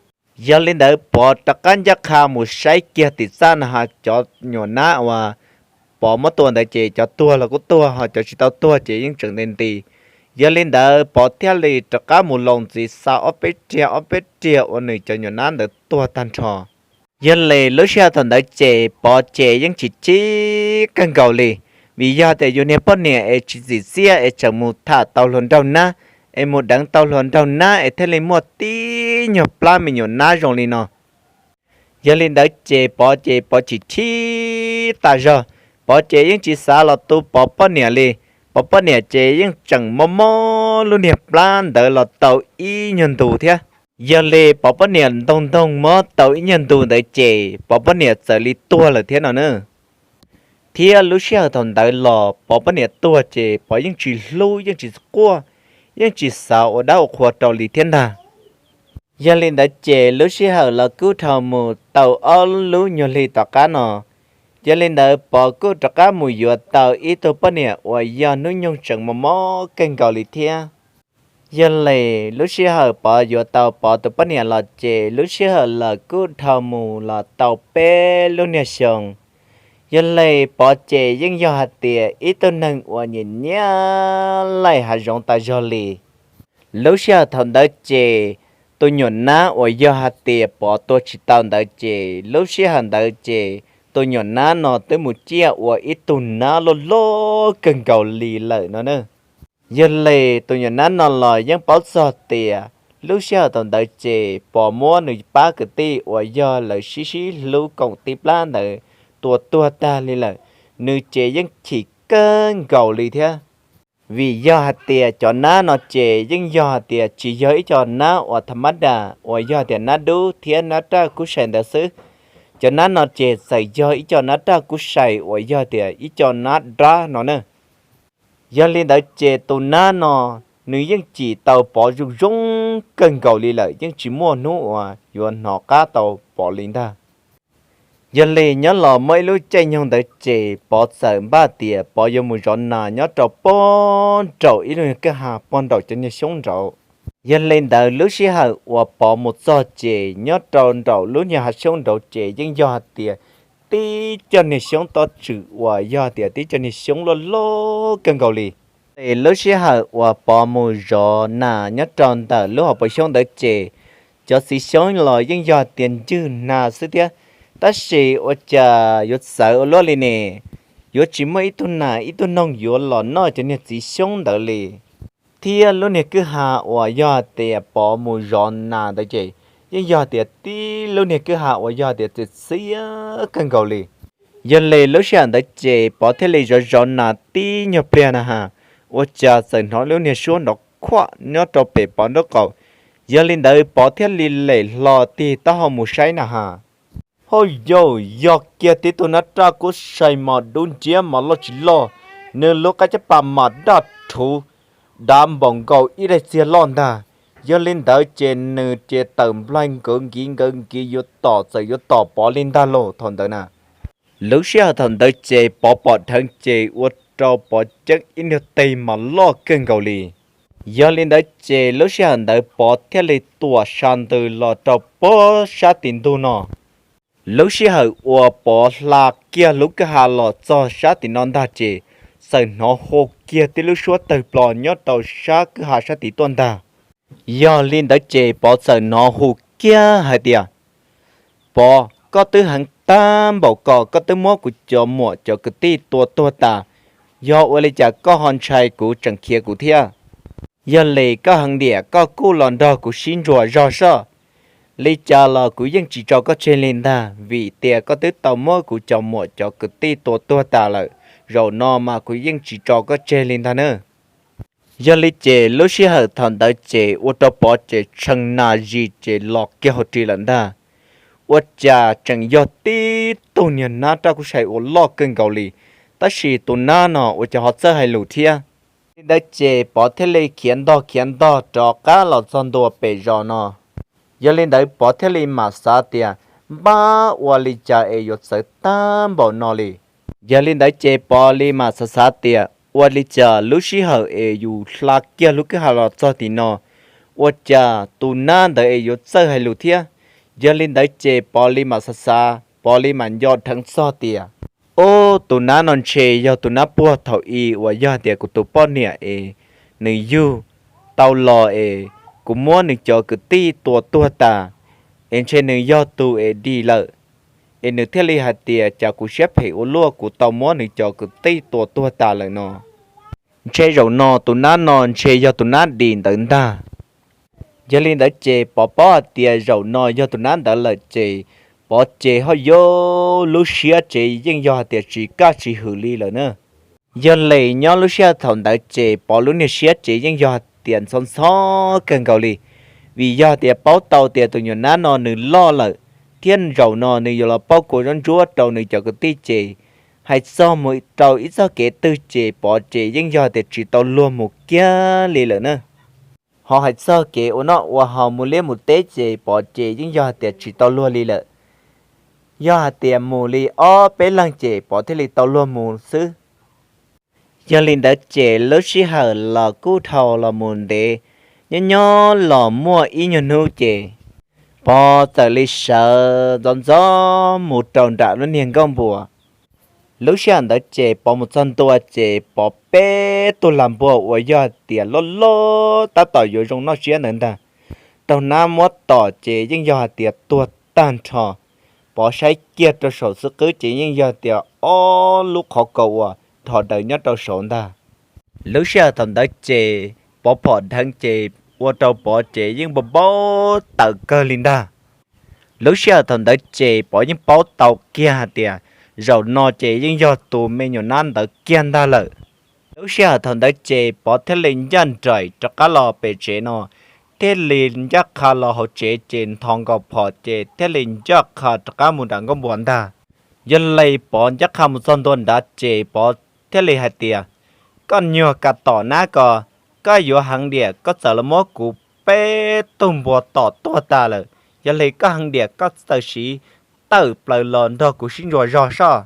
Yog li ntawd Pov rov qab ncaj qha mus saib kiag tim txaj na has, cov nyuam nab uas Pov muab tua ntawd ces cov tuag los kuj tuag, ho cov tsis tau tuag ces yeej tseem nti nti. Yog li ntawd Pov thiaj li rov qab mus loo ntxiv xa ob peb riag ob peb riag ua nws cov nyuam nab ntawd tuag tag nrho. Yog li lub sij hawm thaum ntawd ces Pov ces yeej chim chim kawg nkaus li, vim yog tias yus niag poj niam es tsis txim txiaj es tseem mus tham tau hluas nraug nab, es mus deev tau hluas nraug nab es thiaj li muaj tib nyuag plab me nyuam nab zoo li no. Yog li ntawd ces Pov ces Pov chim chim tas zog, Pov ces yeej tsis xav los tu Pov poj niam li. Pov poj niam ces yeej tseem mob mob lub niag plab ntawd los tau ib nyuag ntu thiab. Yog li Pov poj niam ntoog ntoog mob tau ib nyuag ntu ntawd ces Pov poj niam txawm li tuag lawm thiab no na. Thiab lub sij hawm thaum ntawd los Pov poj niam tuag ces Pov yeej tsis hlub yeej tsis quaj, yeej tsis xav ua dab ua qhua rau li thiab ntag. Yog li ntawd ces lub sij hawm los kuj dhau mus tau ob lub nyuag hli tom qab no. Yog li ntawd Pov kuj rov qab mus yuav tau ib tug poj niam uas yog hnub nyoog tseem mob mob kawg nkaus li thiab. Yog li lub sij hawm Pov yuav tau Pov tus poj niam los ces lub sij hawm lawm kuj dhau mus los tau peb lub niag xyoo. Yog li Pov ces yeej yog hais tias ib tug neeg uas nyiam nyiam laij hav zoov tas zog li. Lub sij hawm thaum ntawd ces tus nyuam nab uas yog hais tias Pov tua tsis tau ntawd ces lub sij hawm ntawd ces tus nyuam nab no twb mus ciaj ua ib tug nab loj loj kawg nkaus li lawm no na. Yog li tus nyuam nab no los yeej paub txog tias lub sij hawm thaum ntawd ces Pov muab nws pab kwv tij uas yog lawv sib sib hlub koom tib plab ntawd tua tuag tag li lawm, nws ces yeej chim kawg nkaus li thiab. Vim yog hais tias cov nab no ces yeej yog hais tias tsis yog ib co nab uas tha mab das uas yog tias nab dub thiab nab raj kub sai ntawd xwb. Cov nab no ces txawm yog ib co nab raj kub sai uas yog tias ib co nab dab no na. Yog li ntawd ces tus nab no nws yeej chim tau Pov zoo zoo kawg nkaus li lawm, yeej tsis muaj hnub uas yuav hnov qab tau Pov li ntag. Yog li nyob los muaj ib lub caij nyoog ntawd ces Pov txawm npaj tias Pov yuav mus zov nas nyob rau pog nraum ib lub niag kwj ha pog nraum cov niag xyoob nraud. Yog li ntawd lub sij hawm uas Pov mus txog ces nyob rau nraum lub niag hav xyoob nraud ces yeej yog hais tias tib co niag xyoob tob tswm uas yog tias tib co niag xyoob loj loj kawg nkaus li. Ces lub sij hawm uas Pov mus zov nas nyob rau ntawm lub hauv paus xyoob ntawd ces cov txiv xyoob los yeej yog tias ncwg nas xwb thiab. Tab sis ua cas yuav txawv ua luaj li ne, yuav tsis muaj ib tug nas ib tug noog yuav los noj cov niag txiv xyoob ntawd li. Thiab lub niag kwj ha uas yog tias Pov mus zov nas ntawd ces yeej yog tias tib lub niag kwj ha uas yog tias txias txias kawg nkaus li. Yog li lub sij hawm ntawd ces Pov thiaj li zov zov nas tib nyuag pliag na has, ua cas txawm hnov lub niag suab nrov khuaj nyob rau pem Pov nraub qaum. Yog li ntawd Pov thiaj li lem hlo tig taub hau mus saib na has. Hauj yauj, yog kiag tib tug nab raj kub sai mos dub ntsiab mos loj tsis loj, nws lub qab caj pas mas daj rhuv dav npaum nkaus ib daim txiag loj ntag. Yog li ntawd ces nws ces tawm nplaig nkawd nkiv nkawd nkiv yuav tom, txawm yuav tom Pov li ntag lauj thaum ntawd na. Lub sij hawm thaum ntawd ces Pov pom dheev ces ua rau Pov ceeb ib nyuag teg mas loj kawg nkaus li. Yog li ntawd ces lub sij hawm ntawd Pov thiaj li tuam sa ntws los rau pob sab tim ntug no. Lub sij hawm uas Pov hla kiag lub kwj ha los txog sab tim no ntag ces txawm hnov hu kiag tib lub suab tawg plo nyob rau sab kwj ha sab tid tuaj ntag. Yog li ntawd ces Pov txawm hnov hu kiag hais tias, Pov, koj twb heev tag npaum ko, koj twb muab kuv cov muam cov kwv tij tua tuag tas, yog ua li cas koj ho ntshai kuv tseem khiav kuv thiab? Yog li koj heev diam koj kuj los nrog kuv sib ntsuas zog soj. Li cas los kuv yeej tsis tso koj tseg li ntag, vim tias koj twb tau muab kuv cov muam cov kwv tij tua tuag tas lawm, zaum no mas kuv yeej tsis tso koj tseg li ntag na. Yog li ces lub sij hawm thaum ntawd ces ua rau Pov ces tshee nas zis ces los kiag hauv ris lawm ntag. Ua cas tseem yog tib tug niag nab raj kub sai uas loj kawg nkaus li, tab sis tus nab no ua cas ho txawj hais lus thiab. Li ntawd ces Pov thiaj li khiav ntog khiav ntog rov qab los txog ntua pem zos no. Yog li ntawd Pov thiaj li mam xav tias, npab ua li cas es yuav txawv tag npaum no li. Yog li ntawd ces Pov li mam xav xav tias ua li cas lub sij hawm es yus hla kiag lub kwj ha los txog tim no, ua cas tus nab ntawd es yuav txawj hais lus thiab. Yog li ntawd ces Pov li mam xav xav, Pov li mam nco dheev txog tias, ub, tus nab no ntshe yog tus nab puag thaum i uas yog tias kuv tus poj niam es nws yug tau los es kuv muab nws cov kwv tij tua tuag tas, es ntshe nws yog tus es dim lawm, es nws thiaj li hais tias cas kuv siab phem ua luaj kuv tau muab nws cov kwv tij tua tuag tas lawm no. Ntshe zaum no tus nab no ntshe yog tus nab dim ntawd ntag. Yog li ntawd ces Pov paub hais tias zaum no yog tus nab ntawd lawm ces Pov ces ho yuav lub siab ces yeej yog hais tias tsis kaj tsis hwm li lawm na. Yog li nyob lub sij hawm thaum ntawd ces Pov lub niag siab ces yeej yog hais tias ntxhov ntxhov kawg nkaus li, vim yog tias paub tau tias tus nyuam nab no nws loj lawm, thiab zaum no nws yuav los pauj kua zaub ntsuab rau nws cov kwv tij ces hais txog mus rau ib txoj kev twg ces Pov ces yeej yog tias tsis tau luag mus kiag li lawm na. Ho hais txog kev ua noj ua haus mus liaj mus teb ces Pov ces yeej yog hais tias tsis tau luag li lawm. Yog hais tias mus li ob peb leeg ces Pov thiaj li tau luag mus xwb. Yog li ntawd ces lub sij hawm los kuj dhau los mus ntev, nyob nyob los muaj ib nyuag hnub ces Pov txawm li sawv ntxov ntxov mus rau nram lub niag nkauj npua. Lub sij hawm ntawd ces Pov mus txog ntua ces Pov peb tug lag npua uas yog hais tias loj loj tab tom yuav zoo noj siab ntawd ntag, raug nab muab tom ces yeej yog hais tias tuag tag nrho. Pov saib kiag rau saum xub qwb ces yeej yog tias ob lub qhov kaus uas dhos daws nyob rau saud ntag. Lub sij hawm thaum ntawd ces Pov phom dheev ces ua rau Pov ces yeej npau npau taws kawg li ntag. Lub sij hawm thaum ntawd ces Pov yeej paub tau kiag hais tias zaum no ces yeej yog tus me nyuam nab ntawd kiag ntag lawm. Lub sij hawm thaum ntawd ces Pov thiaj li ncaj nraim rov qab los pem tsev no, thiaj li ncaj qha los hauv tsev ces nthos nkaus phom ces thiaj li ncaj qha rov qab mus nram nkauj npua ntag. Yog li Pov ncaj qha mus txog ntua nrad ces Pov thiaj li hais tias, koj nyuag ka tom nab ko, koj yuav heev diam koj txawm los muab kuv peb tug npua tom tuag tas lawm, yog li koj heev diam koj txawm siv tawm plaws los nrog kuv sib ntsuas zog soj.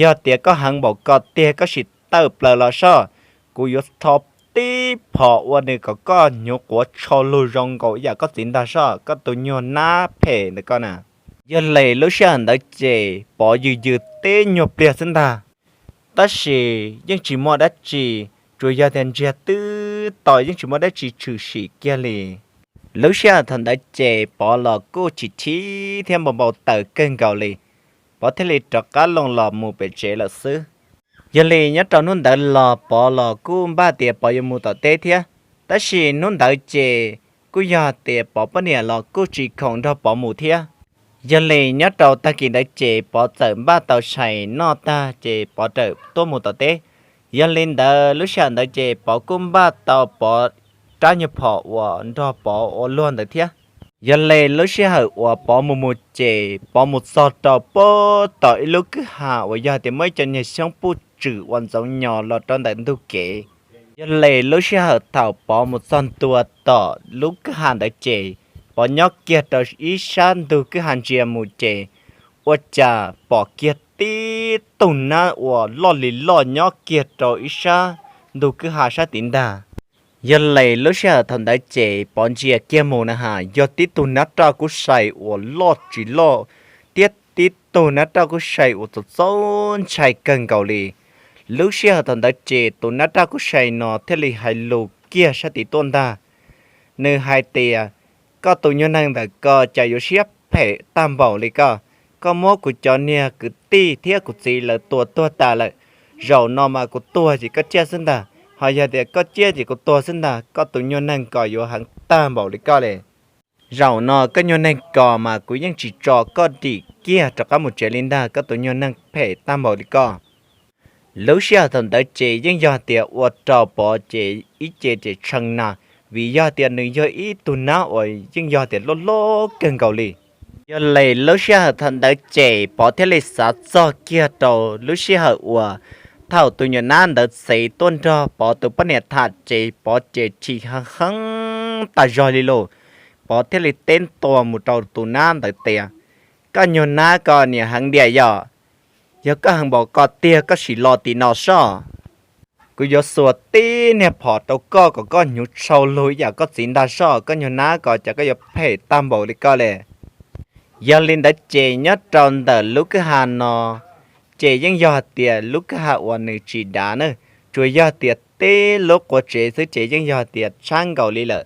Yog tias koj heev npaum ko tiag koj sim tawm plaws los soj, kuv yuav rho tib phom ua nws kom koj hnyuv quav tsho lug zoo nkaus ib yam koj txiv ntag soj, koj tus nyuag nab phem ntawm koj na. Yog li lub sij hawm ntawd ces Pov yws yws tib nyuag pliag xwb ntag, tab sis yeej tsis muaj dab tsi, tsuas yog tias ntsiag twb to yeej tsis muaj dab tsi tshwm sim kiag li. Lub sij hawm thaum ntawd ces Pov los kuj chim chim thiab npau npau taws kawg nkaus li, Pov thiaj li rov qab loo los mus pem tsev lawm xwb. Yog li nyob rau hnub ntawd los Pov los kuj npaj tias Pov yuav mus tom teb thiab, tab sis hnub ntawd ces kuj yog tias Pov poj niam los kuj tsis khoom nrog Pov mus thiab. Yog li nyob rau tag kis ntawd ces Pov txawm npaj tau sai noj tag ces Pov txawm tuaj mus tom teb. Yog li ntawd lub sij hawm ntawd ces Pov kuj npaj tau Pov rab nyuag phom uas nrog Pov ua luag ntawd thiab. Yog li lub sij hawm uas Pov mus mus ces Pov mus txog rau puag tom ib lub kwj ha uas yog tias muaj ib co niag xyoob puj tswm uas ntxoov nyos los rau ntawm ntug kev. Yog li lub sij hawm thaum Pov mus txog ntua tom lub kwj ha ntawd ces Pov nyob kiag rau ib sab ntug kwj ha ntsia mus ces ua cas pom kiag tib tug nab uas loj li loj nyob kiag rau ib sab ntug kwj ha sab tid ntag. Yog li lub sij hawm thaum ntawd ces Pov ntsia kiag mus na has yog tib tug nab raj kub sai uas loj tsis loj thiab tib tug nab raj kub sai uas txaus txaus ntshai kawg nkaus li. Lub sij hawm thaum ntawd ces tus nab raj kub sai no thiaj li hais lus kiag sab tid tuaj ntag. Nws hais tias, koj tus nyuag neeg ntawm ko cas yuav siab phem tag npaum li koj. Koj muab kuv cov niag kwv tij thiab kuv txiv lawv tua tuag tas lawm. Zaum no mas kuv tuag ces koj ciaj xwb ntag, ho yog tias koj ciaj ces kuv tuag xwb ntag. Koj tus nyuag neeg ko yuav heev tag npaum li koj li. Zaum no koj nyuag neeg ko mas kuv yeej tsis tso koj dim kiag rov qab mus tsev li ntag, koj tus nyuag neeg phem tag npaum li koj. Lub sij hawm thaum ntawd ces yeej yog tias ua rau Pov ces ib ce ces tshee na, vim yog tias nws yog ib tug nab uas yeej yog tias loj loj kawg nkaus li. Yog li lub sij hawm thaum ntawd ces Pov thiaj li xav txog kiag rau lub sij hawm uas thaum tus nyuam nab ntawd txev tuaj nrog Pov tus poj niam tham ces Pov ces chim heev heev tas zog li lauj. Pov thiaj li teb ntua mus rau tus nab ntawd tias, koj nyuag nab ko niam heev diam yog, yog koj heev npaum ko tiag koj sim los tim no soj. Kuv yuav xuas tib niag phom rau koj kom koj hnyuv tshau lug ib yam koj txiv ntag soj, koj nyuag nab ko cas koj yuav phem tag npaum li koj li. Yog li ntawd ces nyob rau ntawm lub kwj ha no ces yeej yog hais tias lub kwj ha uas nws tsis dav na, tsuas yog tias tib lub quav tsev xwb ces yeej yog tias tshab nkaus li lawm.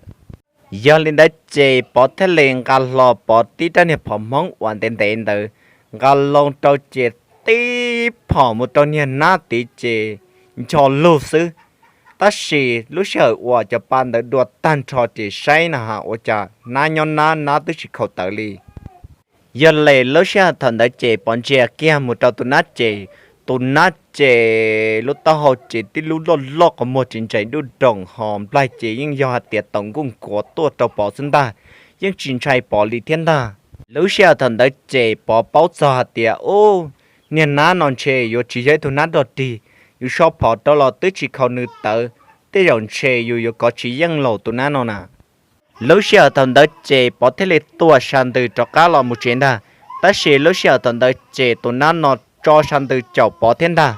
Yog li ntawd ces Pov thiaj li nqa hlo Pov tib rab niag phom hmoob uas ntev ntev ntawd, nqa loo rau ces tib phom mus rau niag nab tid ces ncho lug xwb. Tab sis lub sij hawm uas cov pa ntawd dua tag nrho ces saib na has ua cas nab nyob nab, nab twb tsis khaus tawv li. Yog li lub sij hawm thaum ntawd ces Pov ntsia kiag mus rau tus nab ces, tus nab ces lub taub hau ces tib lub loj loj qhov muag tsis ntsais duj doom ho nplaig ces yeej yog hais tias taus nkuj nkuav tuaj rau Pov xwb ntag, yeej tsis ntshai Pov li thiab ntag. Lub sij hawm thaum ntawd ces Pov paub txog hais tias ub, niag nab no ntshe yuav tsis yog ib tug nab dog dig, yus so phom rau los twb tsis khaus nws tawv, tej zaum ntshe yus yuav kov tsis yeej laus tus nab no na. Lub sij hawm thaum ntawd ces Pov thiaj li tuaj sa ntws rov qab los mus tsev ntag. Tab sis lub sij hawm thaum ntawd ces tus nab no tso sa ntws caum Pov thiab ntag.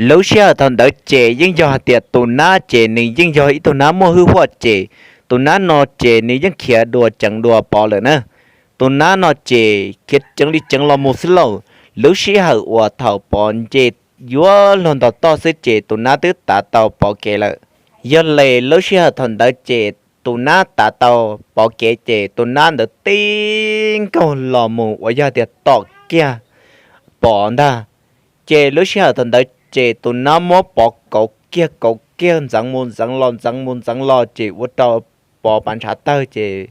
Lub sij hawm thaum ntawd ces yeej yog hais tias tus nab ces nws yeej yog ib tug nab muaj hwj huam ces tus nab no ces nws yeej khiav dua ceev dua Pov lawm na. Tus nab no ces khiav ceev li ceev los mus xwb lauj. Lub sij hawm uas thaum Pov nce yuav luag ntog toj xwb ces tus nab twb tav tau Pov kev lawm. Yog li lub sij hawm thaum ntawd ces tus nab tav tau Pov kev ces tus nab ntawd tib nkaug los mus uas yog tias tom kiag Pov ntag. Ces lub sij hawm thaum ntawd ces tus nab muab Pov kauv kiag kauv kiag ntxeev mus ntxeev los ntxeev mus ntxeev los ces ua rau Pov pas ntshav tawg ces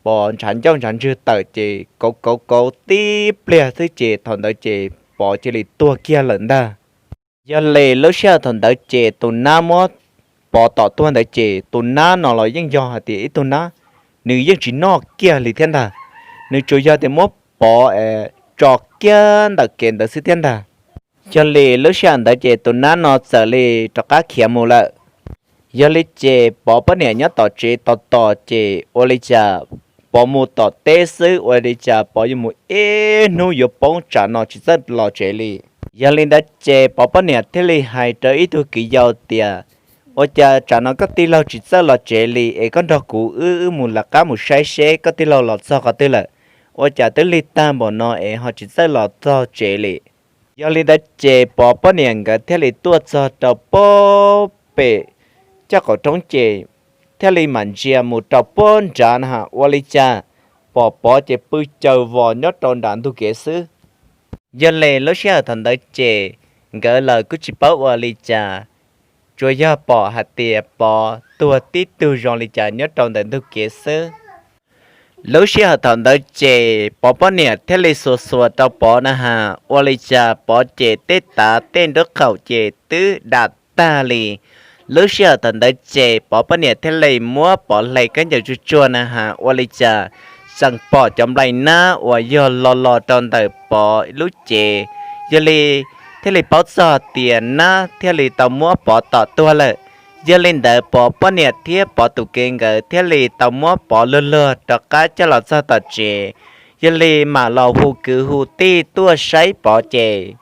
Pov ntshav ncauj ntshav ntswg tawm ces kauv kauv kauv tib pliag xwb ces thaum ntawd ces Pov cia li tuag kiag lawm ntag. Yog li lub sij hawm thaum ntawd ces tus nab muab Pov tom tuag ntawd ces tus nab no los yeej yog hais tias ib tug nab, nws yeej tsis noj kiag li thiab ntag. Nws tsuas yog tias muab Pov tso kiag ntawm kev ntawd xwb thiab ntag. Yog li lub sij hawm ntawd ces tus nab no txawm li rov qab khiav mus lawm. Yog li ces Pov poj niam nyob tom tsev tos tos ces ua li cas Pov mus tom teb xwb ua li cas Pov yuav mus ib hnub yuav poob tsam no tsis txawj los tsev li. Yog li ntawd ces Pov poj niam thiaj li hais rau ib tug kwv yau tias, ua cas tsam no koj tij laug tsis txawj los tsev li es koj nrog kuv wb wb mus lawv qab mus saib seb koj tij laug los txog qhov twg lawm. Ua cas twb lig tag npaum no es ho tsis txawj los txog tsev li. Yog li ntawd ces Pov poj niam nkawd thiaj li tuaj txog rau puag pem caj qaum roob ces thiaj li mam ntsia mus rau puag nrad na ua li cas pom Pov ces pw caws vos nyob rau nram ntug kev xwb. Yog li lub sij hawm thaum ntawd ces nkawd lawv kuj tsis paub ua li cas, tsuas yog pom hais tias Pov tuag tib tug zoo li cas nyob rau ntawm ntug kev xwb. Lub sij hawm thaum ntawd ces Pov poj niam thiaj li xuas xuas rau Pov na has ua li cas Pov ces tej tav tej nraub qaum ces twb dam tag li. Lub sij hawm thaum ntawd ces Pov poj niam thiaj li muab Pov hle kab ncaws tsuag tsuag na has ua li cas tseem pom cov nplai nab uas yog los los rau ntawm Pov lub cev. Yog li thiaj li paub txog tias nab thiaj li tau muab Pov tom tuag lawm. Yog li ntawd Pov poj niam thiab Pov tus kwv nkawd thiaj li tau muab Pov luag luag rov qab coj los txog tom tsev. Yog li mam los hu kwv hu tij tuaj saib Pov ces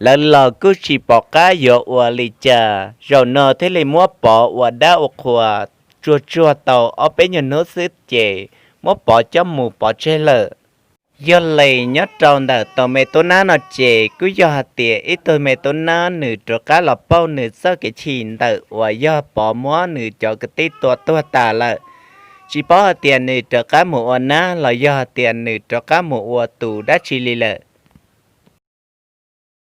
lawv los kuj tsis pom qab yuav ua li cas. Zaum no thiaj li muab Pov ua dab ua qhua tsuag tsuag tau ob peb nyuag hnub xwb ces muab Pov coj mus pov tseg lawm. Yog li nyob rau ntawm tus me tub nab no ces kuj yog hais tias ib tug me tub nab nws rov qab los pauj nws txoj kev chim ntawm uas yog Pov muab nws cov kwv tij tua tuag tas lawm. Tsis paub hais tias nws rov qab mus ua nab los yog hais tias nws rov qab mus ua tus dab tsi li lawm.